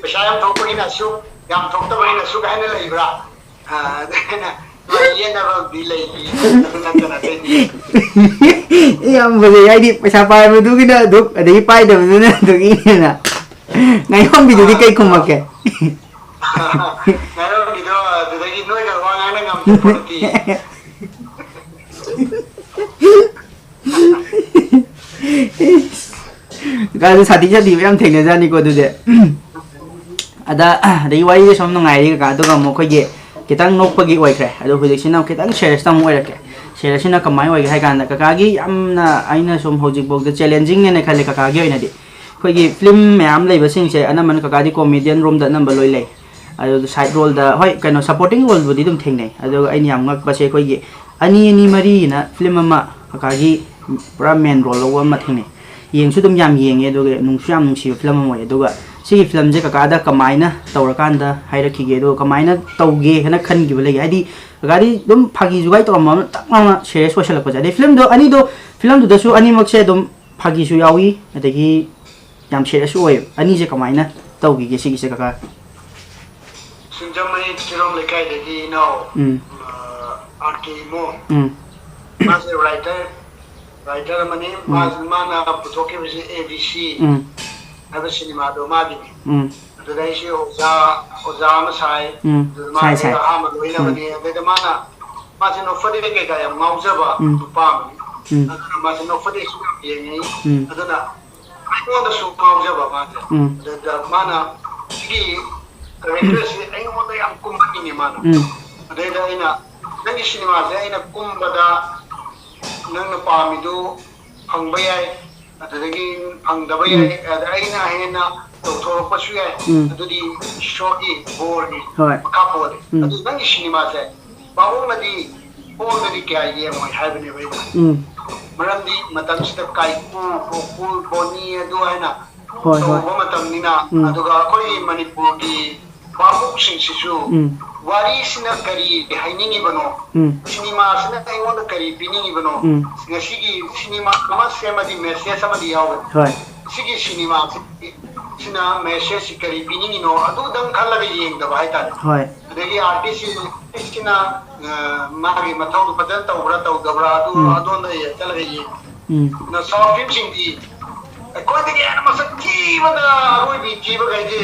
ꯄꯩꯁꯥ ꯌꯥꯝ ꯊꯣꯛꯄꯒꯤꯅ ꯑꯁꯨꯛ, ꯌꯥꯝ ꯊꯣꯛꯇꯕꯒꯤꯅ ꯑꯁꯨꯛ" ꯍꯥꯏꯅ ꯂꯩꯕ꯭ꯔꯥ? ꯑꯥ, ꯑꯗꯨꯅ ꯃꯥ ꯌꯦꯠꯅꯕ ꯑꯃꯗꯤ ꯂꯩꯔꯤ, ꯑꯗꯨ ꯅꯠꯇꯅ ꯑꯇꯩꯗꯤ꯫ ꯌꯥꯝ ꯐꯖꯩ, ꯍꯥꯏꯗꯤ ꯄꯩꯁꯥ ꯄꯥꯏꯕꯗꯨꯒꯤꯅ ꯑꯗꯨꯛ, ꯑꯗꯒꯤ ꯄꯥꯏꯗꯕꯗꯨꯅ ꯑꯗꯨꯛ ꯏꯅꯦꯅ꯫ ꯉꯥꯏꯔꯣꯝꯕꯤꯗꯨꯗꯤ ꯀꯩ ꯈꯨꯝꯃꯛꯀꯦ? ꯉꯥꯏꯔꯣꯝꯕꯤꯗꯣ ꯑꯗꯨꯗꯒꯤ ꯅꯣꯏꯒ ꯋꯥ ꯉꯥꯡꯅ ꯉꯝꯗꯦ ꯄꯣꯠꯇꯤ꯫ ꯀꯥꯏꯗ ꯁꯥꯊꯤ ꯁꯥꯊꯤꯕ ꯌꯥꯝ ꯊꯦꯡꯅꯖꯥꯠꯅꯤꯀꯣ ꯑꯗꯨꯗꯤ꯫ ꯑꯗ ꯑꯗꯒꯤ ꯋꯥꯔꯤꯁꯦ ꯁꯨꯝ ꯅꯨꯡꯉꯥꯏꯔꯤ ꯀꯀꯥ, ꯑꯗꯨꯒ ꯑꯃꯨꯛ ꯑꯩꯈꯣꯏꯒꯤ ꯈꯤꯇꯪ ꯅꯣꯛꯄꯒꯤ ꯑꯣꯏꯈ꯭ꯔꯦ꯫ ꯑꯗꯣ ꯍꯧꯖꯤꯛꯁꯤꯅ ꯈꯤꯇꯪ ꯁꯦꯔꯤꯌꯁꯇ ꯑꯃꯨꯛ ꯑꯣꯏꯔꯛꯀꯦ꯫ ꯁꯦꯔꯤꯌꯁꯁꯤꯅ ꯀꯃꯥꯏꯅ ꯑꯣꯏꯒꯦ ꯍꯥꯏ ꯀꯥꯟꯗ, ꯀꯀꯥꯒꯤ ꯌꯥꯝꯅ ꯑꯩꯅ ꯁꯨꯝ ꯍꯧꯖꯤꯛꯐꯥꯎꯗ ꯆꯦꯂꯦꯟꯖꯤꯡ ꯍꯥꯏꯅ ꯈꯜꯂꯦ ꯀꯀꯥꯒꯤ ꯑꯣꯏꯅꯗꯤ꯫ ꯑꯩꯈꯣꯏꯒꯤ ꯐꯤꯂꯝ ꯃꯌꯥꯝ ꯂꯩꯕꯁꯤꯡꯁꯦ ꯑꯅꯝꯕꯅ ꯀꯀꯥꯗꯤ ꯀꯣꯃꯦꯗꯤꯌꯟ ꯔꯣꯝꯗ ꯑꯅꯝꯕ ꯂꯣꯏ ꯂꯩ꯫ ꯑꯗꯨ ꯁꯥꯏꯠ ꯔꯣꯜꯗ, ꯍꯣꯏ, ꯀꯩꯅꯣ, ꯁꯄꯣꯔꯇꯤꯡ ꯔꯣꯜꯕꯨꯗꯤ ꯑꯗꯨꯝ ꯊꯦꯡꯅꯩ꯫ ꯑꯗꯨꯒ ꯑꯩꯅ ꯌꯥꯝ ꯉꯛꯄꯁꯦ ꯑꯩꯈꯣꯏꯒꯤ ꯑꯅꯤ ꯑꯅꯤ ꯃꯔꯤꯅ ꯐꯤꯂꯝ ꯑꯃ ꯀꯀꯥꯒꯤ ꯄꯨꯔꯥ ꯃꯦꯟ ꯔꯣꯜ ꯂꯧꯕ ꯑꯃ ꯊꯦꯡꯅꯩ꯫ ꯌꯦꯡꯁꯨ ꯑꯗꯨꯝ ꯌꯥꯝ ꯌꯦꯡꯉꯦ, ꯑꯗꯨꯒ ꯅꯨꯡꯁꯨ ꯌꯥꯝ ꯅꯨꯡꯁꯤꯕ ꯐꯤꯂꯝ ꯑꯃ ꯑꯣꯏ꯫ ꯑꯗꯨꯒ ꯁꯤꯒꯤ ꯐꯤꯂꯝꯁꯦ ꯀꯀꯥꯗ ꯀꯃꯥꯏꯅ ꯇꯧꯔꯀꯥꯟꯗ ꯍꯥꯏꯔꯛꯈꯤꯒꯦ, ꯑꯗꯨꯒ ꯀꯃꯥꯏꯅ ꯇꯧꯒꯦ ꯍꯥꯏꯅ ꯈꯟꯈꯤꯕ ꯂꯩꯒꯦ? ꯍꯥꯏꯗꯤ ꯀꯀꯥꯗꯤ ꯑꯗꯨꯝ ꯐꯥꯒꯤ ꯖꯨꯒꯥꯏ ꯇꯧꯔꯝꯕ ꯑꯃ ꯇꯞ ꯂꯥꯎꯅ ꯁꯦꯔꯤꯌꯁ ꯑꯣꯏꯁꯜꯂꯛꯄꯁꯦ꯫ ꯑꯗꯩ ꯐꯤꯂꯝꯗꯣ ꯑꯅꯤꯗꯣ, ꯐꯤꯂꯝꯗꯨꯗꯁꯨ ꯑꯅꯤꯃꯛꯁꯦ ꯑꯗꯨꯝ ꯐꯥꯒꯤꯁꯨ ꯌꯥꯎꯏ, ꯑꯗꯒꯤ ꯌꯥꯝ ꯁꯦꯔꯤꯌꯁꯁꯨ ꯑꯣꯏꯌꯦꯕ꯫ ꯑꯅꯤꯁꯦ ꯀꯃꯥꯏꯅ ꯇꯧꯈꯤꯒꯦ ꯁꯤꯒꯤꯁꯦ ꯀꯀꯥ? ꯁꯤꯡꯖꯃꯩ ꯆꯤꯔꯣꯝ ꯂꯩꯀꯥꯏꯗꯒꯤ ꯏꯅꯥꯎ, ꯎꯝ꯫ ꯑ, ꯑꯥꯔ ꯀꯦ ꯏꯃꯣ꯫ ꯎꯝ꯫ ꯃꯥꯁꯦ ꯔꯥꯏꯇꯔ, ꯔꯥꯏꯇꯔ ꯑꯃꯅꯤ꯫ ꯎꯝ꯫ ꯃꯥ-, ꯃꯥꯅ ꯄꯨꯊꯣꯛꯈꯤꯕꯁꯤ ꯑꯦ ꯕꯤ ꯁꯤ ꯎꯝ꯫ ꯍꯥꯏꯕ ꯁꯤꯅꯦꯃꯥꯗꯣ ꯃꯥꯒꯤꯅꯤ꯫ ꯎꯝ꯫ ꯑꯗꯨꯗ ꯑꯩꯁꯦ ꯑꯣꯖꯥ, ꯑꯣꯖꯥ ꯑꯃ ꯁꯥꯏ꯫ ꯎꯝ꯫ ꯑꯗꯨꯗ ꯃꯥ ꯁꯥꯏ, ꯑꯩꯒ ꯁꯥꯏ꯫ ꯑꯍꯥꯟꯕ ꯂꯣꯏꯅꯕꯅꯤ꯫ ꯎꯝ꯫ ꯑꯗꯩꯗ ꯃꯥꯅ, ꯃꯥꯁꯦ ꯅꯣꯛꯐꯗꯦ ꯀꯩꯀꯥ ꯌꯥꯝ ꯉꯥꯎꯖꯕ ꯎꯝ꯫ ꯅꯨꯄꯥ ꯑꯃꯅꯤ꯫ ꯎꯝ꯫ ꯑꯗꯨꯅ ꯃꯥꯁꯦ ꯅꯣꯛꯐꯗꯦꯁꯨ ꯌꯥꯝ ꯌꯦꯡꯉꯤ꯫ ꯎꯝ꯫ ꯑꯗꯨꯅ ꯑꯩꯉꯣꯟꯗꯁꯨ ꯉꯥꯎꯖꯕ ꯃꯥꯁꯦ꯫ ꯎꯝ꯫ ꯑꯗꯨꯗ ꯃꯥꯅ ꯁꯤꯒꯤ ꯀꯦꯔꯦꯛꯇꯔꯁꯤ ꯑꯩꯉꯣꯟꯗ ꯌꯥꯝ ꯀꯨꯝꯍꯟꯅꯤꯡꯉꯦ ꯃꯥꯅ꯫ ꯎꯝ꯫ ꯑꯗꯩꯗ ꯑꯩꯅ, "ꯅꯪꯒꯤ ꯁꯤꯅꯦꯃꯥꯁꯦ ꯑꯩꯅ ꯀꯨꯝꯕꯗ ꯅꯪꯅ ꯄꯥꯝꯃꯤꯗꯨ ꯐꯪꯕ ꯌꯥꯏ, ꯑꯗꯨꯗꯒꯤ ꯐꯪꯗꯕ ꯎꯝ꯫ ꯌꯥꯏ, ꯑꯗ ꯑꯩꯅ ꯍꯦꯟꯅ ꯇꯧꯊꯣꯔꯛꯄꯁꯨ ꯌꯥꯏ꯫ ꯎꯝ꯫ ꯑꯗꯨꯗꯤ ꯏꯁꯣꯔꯒꯤ ꯕꯣꯔꯒꯤ ꯍꯣꯏ꯫ ꯃꯈꯥ ꯄꯣꯜꯂꯦ꯫ ꯎꯝ꯫ ꯑꯗꯨ ꯅꯪꯒꯤ ꯁꯤꯅꯦꯃꯥꯁꯦ ꯄꯥꯕꯨꯡꯅꯗꯤ ꯍꯣꯜꯗꯗꯤ ꯀꯌꯥ ꯌꯦꯡꯉꯣꯏ ꯍꯥꯏꯕꯅꯦꯕ ꯑꯩꯅ꯫ ꯎꯝ꯫ ꯃꯔꯝꯗꯤ ꯃꯇꯝꯁꯤꯗ ꯀꯥꯏꯀꯨ, ꯒꯣꯀꯨꯜ, ꯕꯣꯅꯤ ꯑꯗꯨ ꯍꯥꯏꯅ ꯍꯣꯏ, ꯍꯣꯏ꯫ ꯇꯧꯕ ꯃꯇꯝꯅꯤꯅ, ꯎꯝ꯫ ꯑꯗꯨꯒ ꯑꯩꯈꯣꯏꯒꯤ ꯃꯅꯤꯄꯨꯔꯒꯤ ꯚꯥꯕꯨꯛꯁꯤꯡꯁꯤꯁꯨ ꯎꯝ꯫ ꯋꯥꯔꯤꯁꯤꯅ ꯀꯔꯤ ꯍꯥꯏꯅꯤꯡꯉꯤꯕꯅꯣ, ꯎꯝ꯫ ꯁꯤꯅꯦꯃꯥꯁꯤꯅ ꯑꯩꯉꯣꯟꯗ ꯀꯔꯤ ꯄꯤꯅꯤꯡꯉꯤꯕꯅꯣ, ꯎꯝ꯫ ꯉꯁꯤꯒꯤ ꯁꯤꯅꯦꯃꯥ ꯑꯃ ꯁꯦꯝꯃꯗꯤ ꯃꯦꯁꯦꯖ ꯑꯃꯗꯤ ꯌꯥꯎꯒꯅꯤ꯫ ꯍꯣꯏ꯫ ꯁꯤꯒꯤ ꯁꯤꯅꯦꯃꯥꯁꯤ, ꯁꯤꯅ ꯃꯦꯁꯦꯖꯁꯤ ꯀꯔꯤ ꯄꯤꯅꯤꯡꯉꯤꯅꯣ, ꯑꯗꯨꯗꯪ ꯈꯜꯂꯒ ꯌꯦꯡꯗꯕ ꯍꯥꯏꯇꯥꯔꯦ꯫ ꯍꯣꯏ꯫ ꯑꯗꯒꯤ ꯑꯥꯔꯇꯤꯁꯁꯤꯅ ꯃꯥꯒꯤ ꯃꯊꯧꯗꯣ ꯐꯖꯅ ꯇꯧꯕ꯭ꯔꯥ ꯇꯧꯗꯕ꯭ꯔꯥ ꯑꯗꯨ ꯎꯝ꯫ ꯑꯗꯣꯝꯗ ꯆꯠꯂꯒ ꯌꯦꯡꯉꯤ꯫ ꯎꯝ꯫ ꯑꯗꯨꯅ ꯁꯥꯎꯠ ꯐꯤꯜꯝꯁꯤꯡꯗꯤ ꯑꯩꯈꯣꯏꯗꯒꯤ ꯍꯦꯟꯅ ꯃꯁꯛ ꯊꯤꯕꯗ ꯑꯔꯣꯏꯕꯤ ꯊꯤꯕꯈꯩꯗꯤ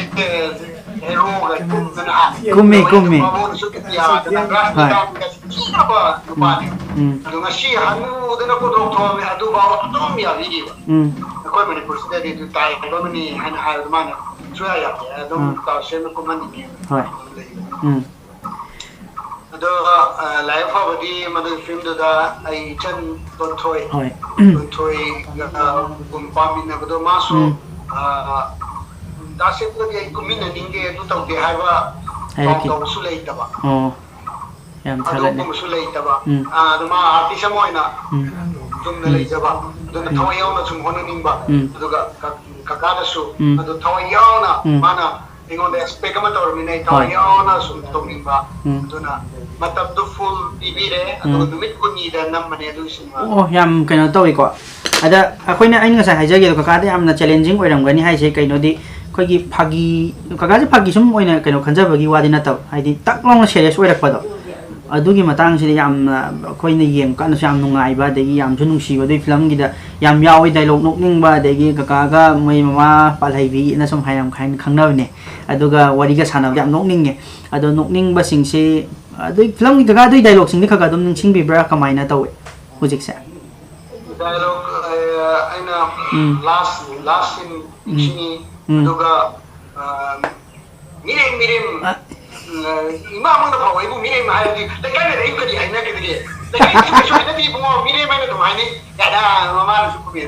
ꯍꯦꯔꯣꯒ ꯀꯨꯝꯗꯅ ꯀꯨꯝꯃꯤ, ꯀꯨꯝꯃꯤ꯫ ꯃꯉꯣꯟꯗꯁꯨ ꯌꯥꯗꯅ ꯍꯣꯏ꯫ ꯔꯥꯖꯅꯤꯀꯥꯟꯒ ꯊꯤꯅꯕ ꯅꯨꯄꯥꯅꯤ꯫ ꯎꯝ꯫ ꯑꯗꯣ ꯉꯁꯤ ꯍꯅꯨꯗꯅ ꯀꯣꯟꯊꯣꯛ ꯊꯣꯛꯑꯝꯃꯦ ꯑꯗꯨꯐꯥꯎ ꯑꯗꯨꯝ ꯌꯥꯕꯤꯔꯤꯕ꯫ ꯎꯝ꯫ ꯑꯩꯈꯣꯏ ꯃꯅꯤꯄꯨꯔꯁꯤꯗꯗꯤ ꯑꯗꯨ ꯇꯥꯏ ꯍꯥꯏꯕ ꯑꯃꯅꯤ ꯍꯥꯏꯅ ꯍꯥꯏꯕꯗ ꯃꯥꯅ ꯁꯨꯡꯌꯥ ꯌꯥꯗꯦ ꯑꯗꯨꯝ ꯎꯝ꯫ ꯇꯥꯎꯁꯦꯝꯅ ꯀꯨꯝꯍꯟꯅꯤꯡꯉꯦ꯫ ꯍꯣꯏ꯫ ꯎꯝ꯫ ꯑꯗꯣ ꯂꯥꯏꯕꯛ ꯐꯕꯗꯤ ꯃꯗꯨꯒꯤ ꯐꯤꯂꯝꯗꯨꯗ ꯑꯩ ꯏꯆꯟ ꯇꯣꯟꯊꯣꯏ ꯍꯣꯏ꯫ ꯇꯣꯟꯊꯣꯏꯒ ꯀꯨꯝ ꯄꯥꯝꯃꯤꯟꯅꯕꯗꯣ ꯃꯥꯁꯨ ꯎꯝ꯫ ꯗꯥꯁꯦꯠꯂꯗꯤ ꯑꯩ ꯀꯨꯝꯃꯤꯟꯅꯅꯤꯡꯗꯦ ꯑꯗꯨ ꯇꯧꯗꯦ ꯍꯥꯏꯕ ꯄꯥꯎ ꯍꯥꯏꯔꯛꯈꯤ꯫ ꯇꯧꯕꯁꯨ ꯂꯩꯇꯕ꯫ ꯑꯣ꯫ ꯌꯥꯝ ꯊꯥꯒꯠꯂꯦ꯫ ꯑꯗꯨꯒꯨꯝꯕꯁꯨ ꯂꯩꯇꯕ꯫ ꯎꯝ꯫ ꯑꯗꯨ ꯃꯥ ꯑꯥꯔꯇꯤꯁ ꯑꯃ ꯑꯣꯏꯅ ꯎꯝ꯫ ꯆꯨꯝꯅ ꯎꯝ꯫ ꯂꯩꯖꯕ ꯑꯗꯨꯅ ꯎꯝ꯫ ꯊꯋꯥꯏ ꯌꯥꯎꯅ ꯁꯨꯝ ꯍꯣꯠꯅꯅꯤꯡꯕ ꯎꯝ꯫ ꯑꯗꯨꯒ ꯀꯀꯥꯗꯁꯨ ꯎꯝ꯫ ꯑꯗꯨ ꯊꯋꯥꯏ ꯌꯥꯎꯅ ꯎꯝ꯫ ꯃꯥꯅ ꯑꯩꯉꯣꯟꯗ ꯑꯦꯛꯁꯄꯦꯛ ꯑꯃ ꯇꯧꯔꯃꯤꯅ ꯑꯩ ꯊꯋꯥꯏ ꯍꯣꯏ꯫ ꯌꯥꯎꯅ ꯁꯨꯝ ꯇꯧꯅꯤꯡꯕ ꯎꯝ꯫ ꯑꯗꯨꯅ ꯃꯇꯝꯗꯨ ꯐꯨꯜ ꯄꯤꯕꯤꯔꯦ ꯑꯗꯨꯒ ꯎꯝ꯫ ꯅꯨꯃꯤꯠ ꯀꯨꯟꯅꯤꯗ ꯅꯝꯕꯅꯦ ꯑꯗꯨꯒꯤ ꯁꯤꯅꯦꯃꯥ꯫ ꯑꯣ ꯌꯥꯝ ꯀꯩꯅꯣ ꯇꯧꯋꯤꯀꯣ꯫ ꯑꯗ ꯑꯩꯈꯣꯏꯅ ꯑꯩꯅ ꯉꯁꯥꯏ ꯍꯥꯏꯖꯒꯦꯗꯣ ꯀꯀꯥꯗ ꯌꯥꯝꯅ ꯆꯦꯂꯦꯟꯖꯤꯡ ꯑꯣꯏꯔꯝꯒꯅꯤ ꯍꯥꯏꯁꯦ ꯀꯩꯅꯣꯗꯤ ꯑꯩꯈꯣꯏꯒꯤ ꯐꯥꯒꯤ ꯀꯀꯥꯁꯦ ꯐꯥꯒꯤ ꯁꯨꯝ ꯑꯣꯏꯅ ꯀꯩꯅꯣ ꯈꯟꯖꯕꯒꯤ ꯋꯥꯗꯤ ꯅꯠꯇꯕ ꯍꯥꯏꯗꯤ ꯇꯛ ꯂꯥꯎꯅ ꯁꯦꯔꯤꯌꯁ ꯑꯣꯏꯔꯛꯄꯗꯣ ꯑꯗꯨꯒꯤ ꯃꯇꯥꯡꯁꯤꯗꯤ ꯌꯥꯝꯅ ꯑꯩꯈꯣꯏꯅ ꯌꯦꯡꯕ ꯀꯥꯟꯗꯁꯨ ꯌꯥꯝ ꯅꯨꯡꯉꯥꯏꯕ ꯑꯗꯒꯤ ꯌꯥꯝꯁꯨ ꯅꯨꯡꯁꯤꯕ ꯑꯗꯨꯒꯤ ꯐꯤꯂꯝꯒꯤꯗ ꯌꯥꯝ ꯌꯥꯎꯋꯤ ꯗꯥꯏꯂꯣꯛ ꯅꯣꯛꯅꯤꯡꯕ ꯑꯗꯒꯤ ꯀꯀꯥꯒ ꯃꯣꯏ ꯃꯃꯥ ꯄꯥꯜꯍꯩꯕꯤꯅ ꯁꯨꯝ ꯍꯥꯏꯅ ꯈꯪꯅꯕꯅꯦ ꯑꯗꯨꯒ ꯋꯥꯔꯤꯒ ꯁꯥꯟꯅꯕꯗ ꯌꯥꯝ ꯅꯣꯛꯅꯤꯡꯉꯦ꯫ ꯑꯗꯣ ꯅꯣꯛꯅꯤꯡꯕꯁꯤꯡꯁꯤ ꯑꯗꯨꯏ ꯐꯤꯂꯝꯒꯤ ꯀꯀꯥ ꯑꯗꯨꯏ ꯗꯥꯏꯂꯣꯛꯁꯤꯡꯗꯤ ꯈꯔ ꯈꯔ ꯑꯗꯨꯝ ꯅꯤꯡꯁꯤꯡꯕꯤꯕ꯭ꯔꯥ ꯀꯃꯥꯏꯅ ꯇꯧꯋꯦ ꯍꯧꯖꯤꯛꯁꯦ? ꯗꯥꯏꯂꯣꯛ ꯑꯩꯅ ꯎꯝ꯫ ꯂꯥꯁ ꯂꯥꯁ ꯁꯤꯟ ꯎꯝ꯫ ꯁꯤꯅꯤ ꯎꯝ꯫ ꯑꯗꯨꯒ ꯃꯤꯔꯦꯝ ꯃꯤꯔꯦꯝ ꯑ꯫ ꯏꯃꯥ ꯃꯪꯗ ꯐꯥꯎ ꯑꯩꯕꯨ ꯃꯤꯔꯦꯝ ꯍꯥꯏꯔꯗꯤ ꯂꯩꯀꯥꯏꯗ ꯑꯩꯕꯨ ꯀꯔꯤ ꯍꯥꯏꯅꯒꯗꯒꯦ? ꯂꯩꯀꯥꯏꯗꯁꯨ ꯀꯩꯁꯨ ꯍꯥꯏꯅꯗꯦ ꯏꯕꯨꯡꯉꯣ ꯃꯤꯔꯦꯝ ꯍꯥꯏꯅ ꯑꯗꯨꯝ ꯍꯥꯏꯅꯩ ꯀꯥꯏꯅ ꯃꯃꯥꯅꯁꯨ ꯈꯨꯝꯃꯦ꯫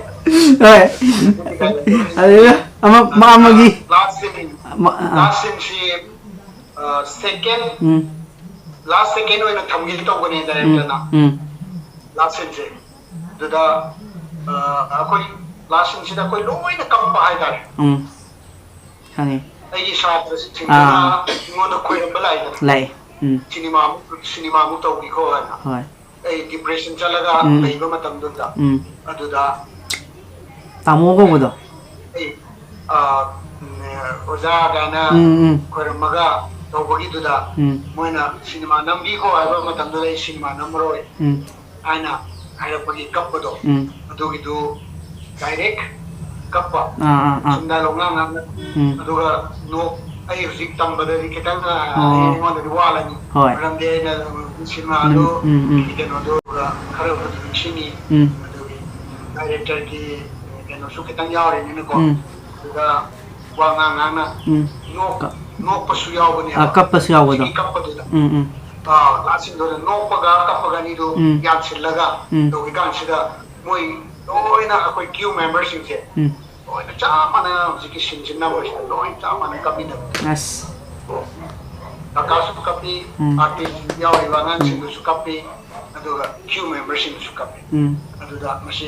ꯍꯣꯏ꯫ ꯑꯗꯨꯒ ꯑꯃ ꯃꯥ ꯑꯃꯒꯤ ꯂꯥꯁ ꯁꯤꯟ ꯑꯃ ꯑ, ꯑ꯫ ꯂꯥꯁ ꯁꯤꯟꯁꯤ ꯁꯦꯀꯦꯟ ꯎꯝ꯫ ꯂꯥꯁ ꯁꯦꯀꯦꯟ ꯑꯣꯏꯅ ꯊꯝꯒꯦ ꯇꯧꯕꯅꯦ ꯎꯝ꯫ ꯗꯥꯏꯔꯦꯛꯇꯔꯅ꯫ ꯎꯝ꯫ ꯂꯥꯁ ꯁꯤꯟꯁꯦ ꯑꯗꯨꯗ ꯑ, ꯑꯩꯈꯣꯏ ꯂꯥꯁ ꯁꯤꯟꯁꯤꯗ ꯑꯩꯈꯣꯏ ꯂꯣꯏꯅ ꯀꯞꯄ ꯍꯥꯏꯇꯥꯔꯦ꯫ ꯎꯝ꯫ ꯈꯪꯉꯦ꯫ ꯑꯩꯒꯤ ꯁꯥꯇ꯭ꯔꯁꯤꯡꯗꯨꯅ ꯑꯥ꯫ ꯑꯩꯉꯣꯟꯗ ꯈꯣꯏꯔꯝꯕ ꯂꯥꯛꯏꯗꯅ꯫ ꯂꯥꯛꯑꯦ꯫ ꯎꯝ꯫ ꯁꯤꯅꯦꯃꯥ ꯑꯃꯨꯛ ꯁꯤꯅꯦꯃꯥ ꯑꯃꯨꯛ ꯇꯧꯕꯤꯈꯣ ꯍꯥꯏꯅ꯫ ꯍꯣꯏ꯫ ꯑꯩ ꯗꯤꯄ꯭ꯔꯦꯁꯟ ꯆꯠꯂꯒ ꯎꯝ꯫ ꯂꯩꯕ ꯃꯇꯝꯗꯨꯗ ꯎꯝ꯫ ꯑꯗꯨꯗ ꯇꯥꯃꯣ ꯀꯧꯕꯗꯣ꯫ ꯑꯩ ꯑ, ꯎꯝ, ꯑꯣꯖꯥ ꯀꯥꯏꯅ ꯎꯝ, ꯎꯝ꯫ ꯈꯣꯏꯔꯝꯃꯒ ꯇꯧꯕꯒꯤꯗꯨꯗ ꯎꯝ꯫ ꯃꯣꯏꯅ ꯁꯤꯅꯦꯃꯥ ꯅꯝꯕꯤꯈꯣ ꯍꯥꯏꯕ ꯃꯇꯝꯗꯨꯗ ꯑꯩ ꯁꯤꯅꯦꯃꯥ ꯅꯝꯃꯔꯣꯏ ꯎꯝ꯫ ꯍꯥꯏꯅ ꯍꯥꯏꯔꯛꯄꯒꯤ ꯀꯞꯄꯗꯣ, ꯎꯝ꯫ ꯑꯗꯨꯒꯤꯗꯨ ꯗꯥꯏꯔꯦꯛ ꯀꯞꯄ꯫ ꯑꯥ, ꯑꯥ, ꯑꯥ꯫ ꯁꯨꯝ ꯗꯥꯏꯂꯣꯛ ꯉꯥꯡ ꯉꯥꯡꯅ꯫ ꯎꯝ꯫ ꯑꯗꯨꯒ ꯅꯣꯛ-, ꯑꯩ ꯍꯧꯖꯤꯛ ꯇꯝꯕꯗꯗꯤ ꯈꯤꯇꯪ, ꯑ, ꯑꯣ꯫ ꯑꯩꯉꯣꯟꯗꯗꯤ ꯋꯥꯠꯂꯅꯤ꯫ ꯍꯣꯏ꯫ ꯃꯔꯝꯗꯤ ꯑꯩꯅ ꯁꯤꯅꯦꯃꯥꯗꯨ ꯎꯝ, ꯎꯝ, ꯎꯝ꯫ ꯀꯩꯅꯣꯗꯣ ꯈꯔꯕꯨꯗꯤ ꯅꯤꯡꯁꯤꯡꯉꯤ꯫ ꯎꯝ꯫ ꯑꯗꯨꯒꯤ ꯗꯥꯏꯔꯦꯛꯇꯔꯒꯤ ꯀꯩꯅꯣꯁꯨ ꯈꯤꯇꯪ ꯌꯥꯎꯔꯤꯅꯤꯅꯀꯣ꯫ ꯎꯝ꯫ ꯑꯗꯨꯒ ꯋꯥ ꯉꯥꯡ ꯉꯥꯡꯅ ꯎꯝ꯫ ꯅꯣꯛ-, ꯀ-, ꯅꯣꯛꯄꯁꯨ ꯌꯥꯎꯕꯅꯦꯕ꯫ ꯑ, ꯀꯞꯄꯁꯨ ꯌꯥꯎꯕꯗꯣ꯫ ꯍꯧꯖꯤꯛꯀꯤ ꯀꯞꯄꯗꯨꯗ꯫ ꯎꯝ, ꯎꯝ꯫ ꯑꯥ, last scene ꯗꯨꯗ ꯅꯣꯛꯄꯒ ꯀꯞꯄꯒ ꯑꯅꯤꯗꯨ ꯎꯝ꯫ ꯌꯥꯟꯁꯤꯜꯂꯒ ꯎꯝ꯫ ꯇꯧꯔꯤꯀꯥꯟꯁꯤꯗ ꯃꯣꯏ ꯂꯣꯏꯅ ꯑꯩꯈꯣꯏ crew member ꯁꯤꯡꯁꯦ ꯎꯝ꯫ ꯂꯣꯏꯅ ꯆꯞ ꯃꯥꯟꯅꯅ ꯍꯧꯖꯤꯛꯀꯤ scene ꯁꯤ ꯅꯝꯕꯁꯤꯗ ꯂꯣꯏ ꯆꯞ ꯃꯥꯟꯅꯅ ꯀꯞꯃꯤꯟꯅꯕ꯫ ꯑꯁ꯫ ꯀꯀꯥꯁꯨ ꯀꯞꯄꯤ, ꯎꯝ꯫ Artist ꯌꯥꯎꯔꯤꯕ ꯎꯝ꯫ ꯑꯉꯥꯡꯁꯤꯡꯗꯨꯁꯨ ꯀꯞꯄꯤ, ꯑꯗꯨꯒ crew member ꯁꯤꯡꯗꯨꯁꯨ ꯀꯞꯄꯤ꯫ ꯎꯝ꯫ ꯑꯗꯨꯗ ꯃꯁꯤ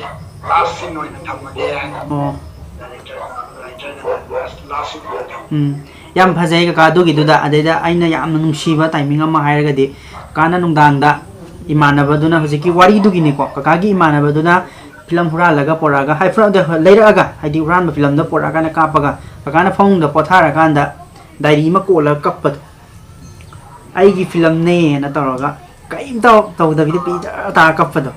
last scene ꯑꯣꯏꯅ ꯊꯝꯃꯒꯦ ꯍꯥꯏꯅ ꯑꯣ꯫ Director, writer ꯅ last, last scene ꯑꯣꯏꯅ ꯊꯝꯃꯤ꯫ ꯎꯝ꯫ ꯌꯥꯝ ꯐꯖꯩ ꯀꯀꯥ ꯑꯗꯨꯒꯤꯗꯨꯗ꯫ ꯑꯗꯩꯗ ꯑꯩꯅ ꯌꯥꯝꯅ ꯅꯨꯡꯁꯤꯕ timing ꯑꯃ ꯍꯥꯏꯔꯒꯗꯤ, ꯀꯀꯥꯅ ꯅꯨꯡꯗꯥꯡꯗ ꯏꯃꯥꯟꯅꯕꯗꯨꯅ, ꯍꯧꯖꯤꯛꯀꯤ ꯋꯥꯔꯤꯗꯨꯒꯤꯅꯤꯀꯣ, ꯀꯀꯥꯒꯤ ꯏꯃꯥꯟꯅꯕꯗꯨꯅ film ꯍꯨꯔꯥꯜꯂꯒ ꯄꯣꯔꯛꯑꯒ, ꯍꯥꯏ, ꯐꯨꯔ-, ꯂꯩꯔꯛꯑꯒ, ꯍꯥꯏꯗꯤ ꯍꯨꯔꯥꯟꯕ film ꯗ ꯄꯣꯔꯛꯑꯀꯥꯟꯗ ꯀꯥꯞꯄꯒ, ꯀꯀꯥꯅ ꯐꯃꯨꯡꯗ ꯄꯣꯊꯥꯔꯀꯥꯟꯗ diary ꯑꯃ ꯀꯣꯜꯂꯒ ꯀꯞꯄꯗꯣ, "ꯑꯩꯒꯤ film ꯅꯦꯅ" ꯇꯧꯔꯒ, ꯀꯔꯤꯝꯇ ꯇꯧꯗꯕꯤꯗ ꯄꯤ ꯖꯔ ꯇꯥꯔ ꯀꯞꯄꯗꯣ꯫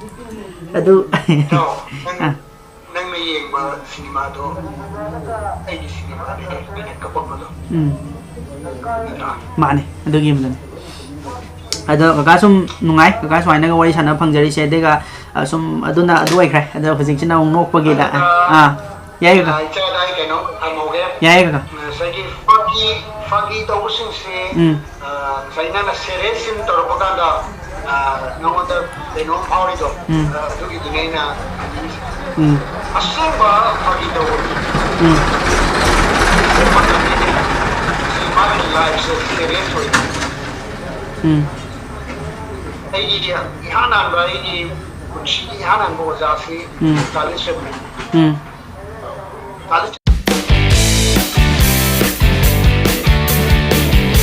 ꯑꯗꯨ ꯏꯇꯥꯎ, ꯅꯪ, ꯑ꯫ ꯅꯪꯅ ꯌꯦꯡꯕ ꯁꯤꯅꯦꯃꯥꯗꯣ ꯑꯩꯒꯤ ꯁꯤꯅꯦꯃꯥꯅꯦ ꯍꯥꯏꯅ ꯀꯞꯄꯛꯄꯗꯣ꯫ ꯎꯝ꯫ ꯅꯠꯇ꯭ꯔꯥ? ꯃꯥꯅꯦ, ꯑꯗꯨꯒꯤ ꯑꯃꯗꯨꯅꯤ꯫ ꯑꯗꯣ ꯀꯀꯥ ꯁꯨꯝ ꯅꯨꯡꯉꯥꯏ, ꯀꯀꯥ ꯁꯨꯃꯥꯏꯅꯒ ꯋꯥꯔꯤ ꯁꯥꯟꯅꯕ ꯐꯪꯖꯔꯤꯁꯦ꯫ ꯑꯗꯨꯒ, ꯑ, ꯁꯨꯝ ꯑꯗꯨꯅ ꯑꯗꯨ ꯑꯣꯏꯈ꯭ꯔꯦ꯫ ꯑꯗꯣ ꯍꯧꯖꯤꯛꯁꯤꯅ ꯑꯃꯨꯛ ꯅꯣꯛꯄꯒꯤꯗ꯫ ꯑꯗꯨꯒ, ꯑꯥ, ꯌꯥꯏ ꯀꯀꯥ꯫ ꯑ, ꯏꯆꯥꯗ ꯑꯩ ꯀꯩꯅꯣꯝ ꯊꯝꯍꯧꯒꯦ꯫ ꯌꯥꯏ ꯀꯀꯥ꯫ ꯉꯁꯥꯏꯒꯤ ꯐꯥꯒꯤ, ꯐꯥꯒꯤ ꯇꯧꯕꯁꯤꯡꯁꯦ, ꯎꯝ꯫ ꯑ, ꯉꯁꯥꯏ ꯅꯪꯅ serious ꯁꯤꯟ ꯇꯧꯔꯛꯄ ꯀꯥꯟꯗ, ꯑ, ꯅꯉꯣꯟꯗ ꯀꯩꯅꯣꯝ ꯐꯥꯎꯔꯤꯗꯣ, ꯎꯝ꯫ ꯑ, ꯑꯗꯨꯒꯤꯗꯨꯅꯦ ꯑꯩꯅ ꯍꯥꯏꯅꯤꯡꯉꯤꯁꯦ꯫ ꯎꯝ꯫ ꯑꯁꯦꯡꯕ ꯐꯥꯒꯤ ꯇꯧꯕ ꯃꯤ꯫ ꯎꯝ꯫ ꯑꯁꯦꯡꯕ ꯐꯥꯒꯤ ꯇꯧꯕ ꯃꯤ꯫ ꯁꯤ ꯃꯥꯒꯤ life ꯁꯦ serious ꯑꯣꯏ꯫ ꯎꯝ꯫ ꯑꯩꯒꯤ ꯏꯍꯥꯟ ꯍꯥꯟꯕ, ꯑꯩꯒꯤ ꯄꯨꯟꯁꯤꯒꯤ ꯏꯍꯥꯟ ꯍꯥꯟꯕ ꯑꯣꯖꯥꯁꯤ ꯎꯝ꯫ ꯆꯥꯔꯂꯤ ꯆꯦꯄ꯭ꯂꯤꯟ꯫ ꯎꯝ꯫ ꯆꯥꯔꯂꯤ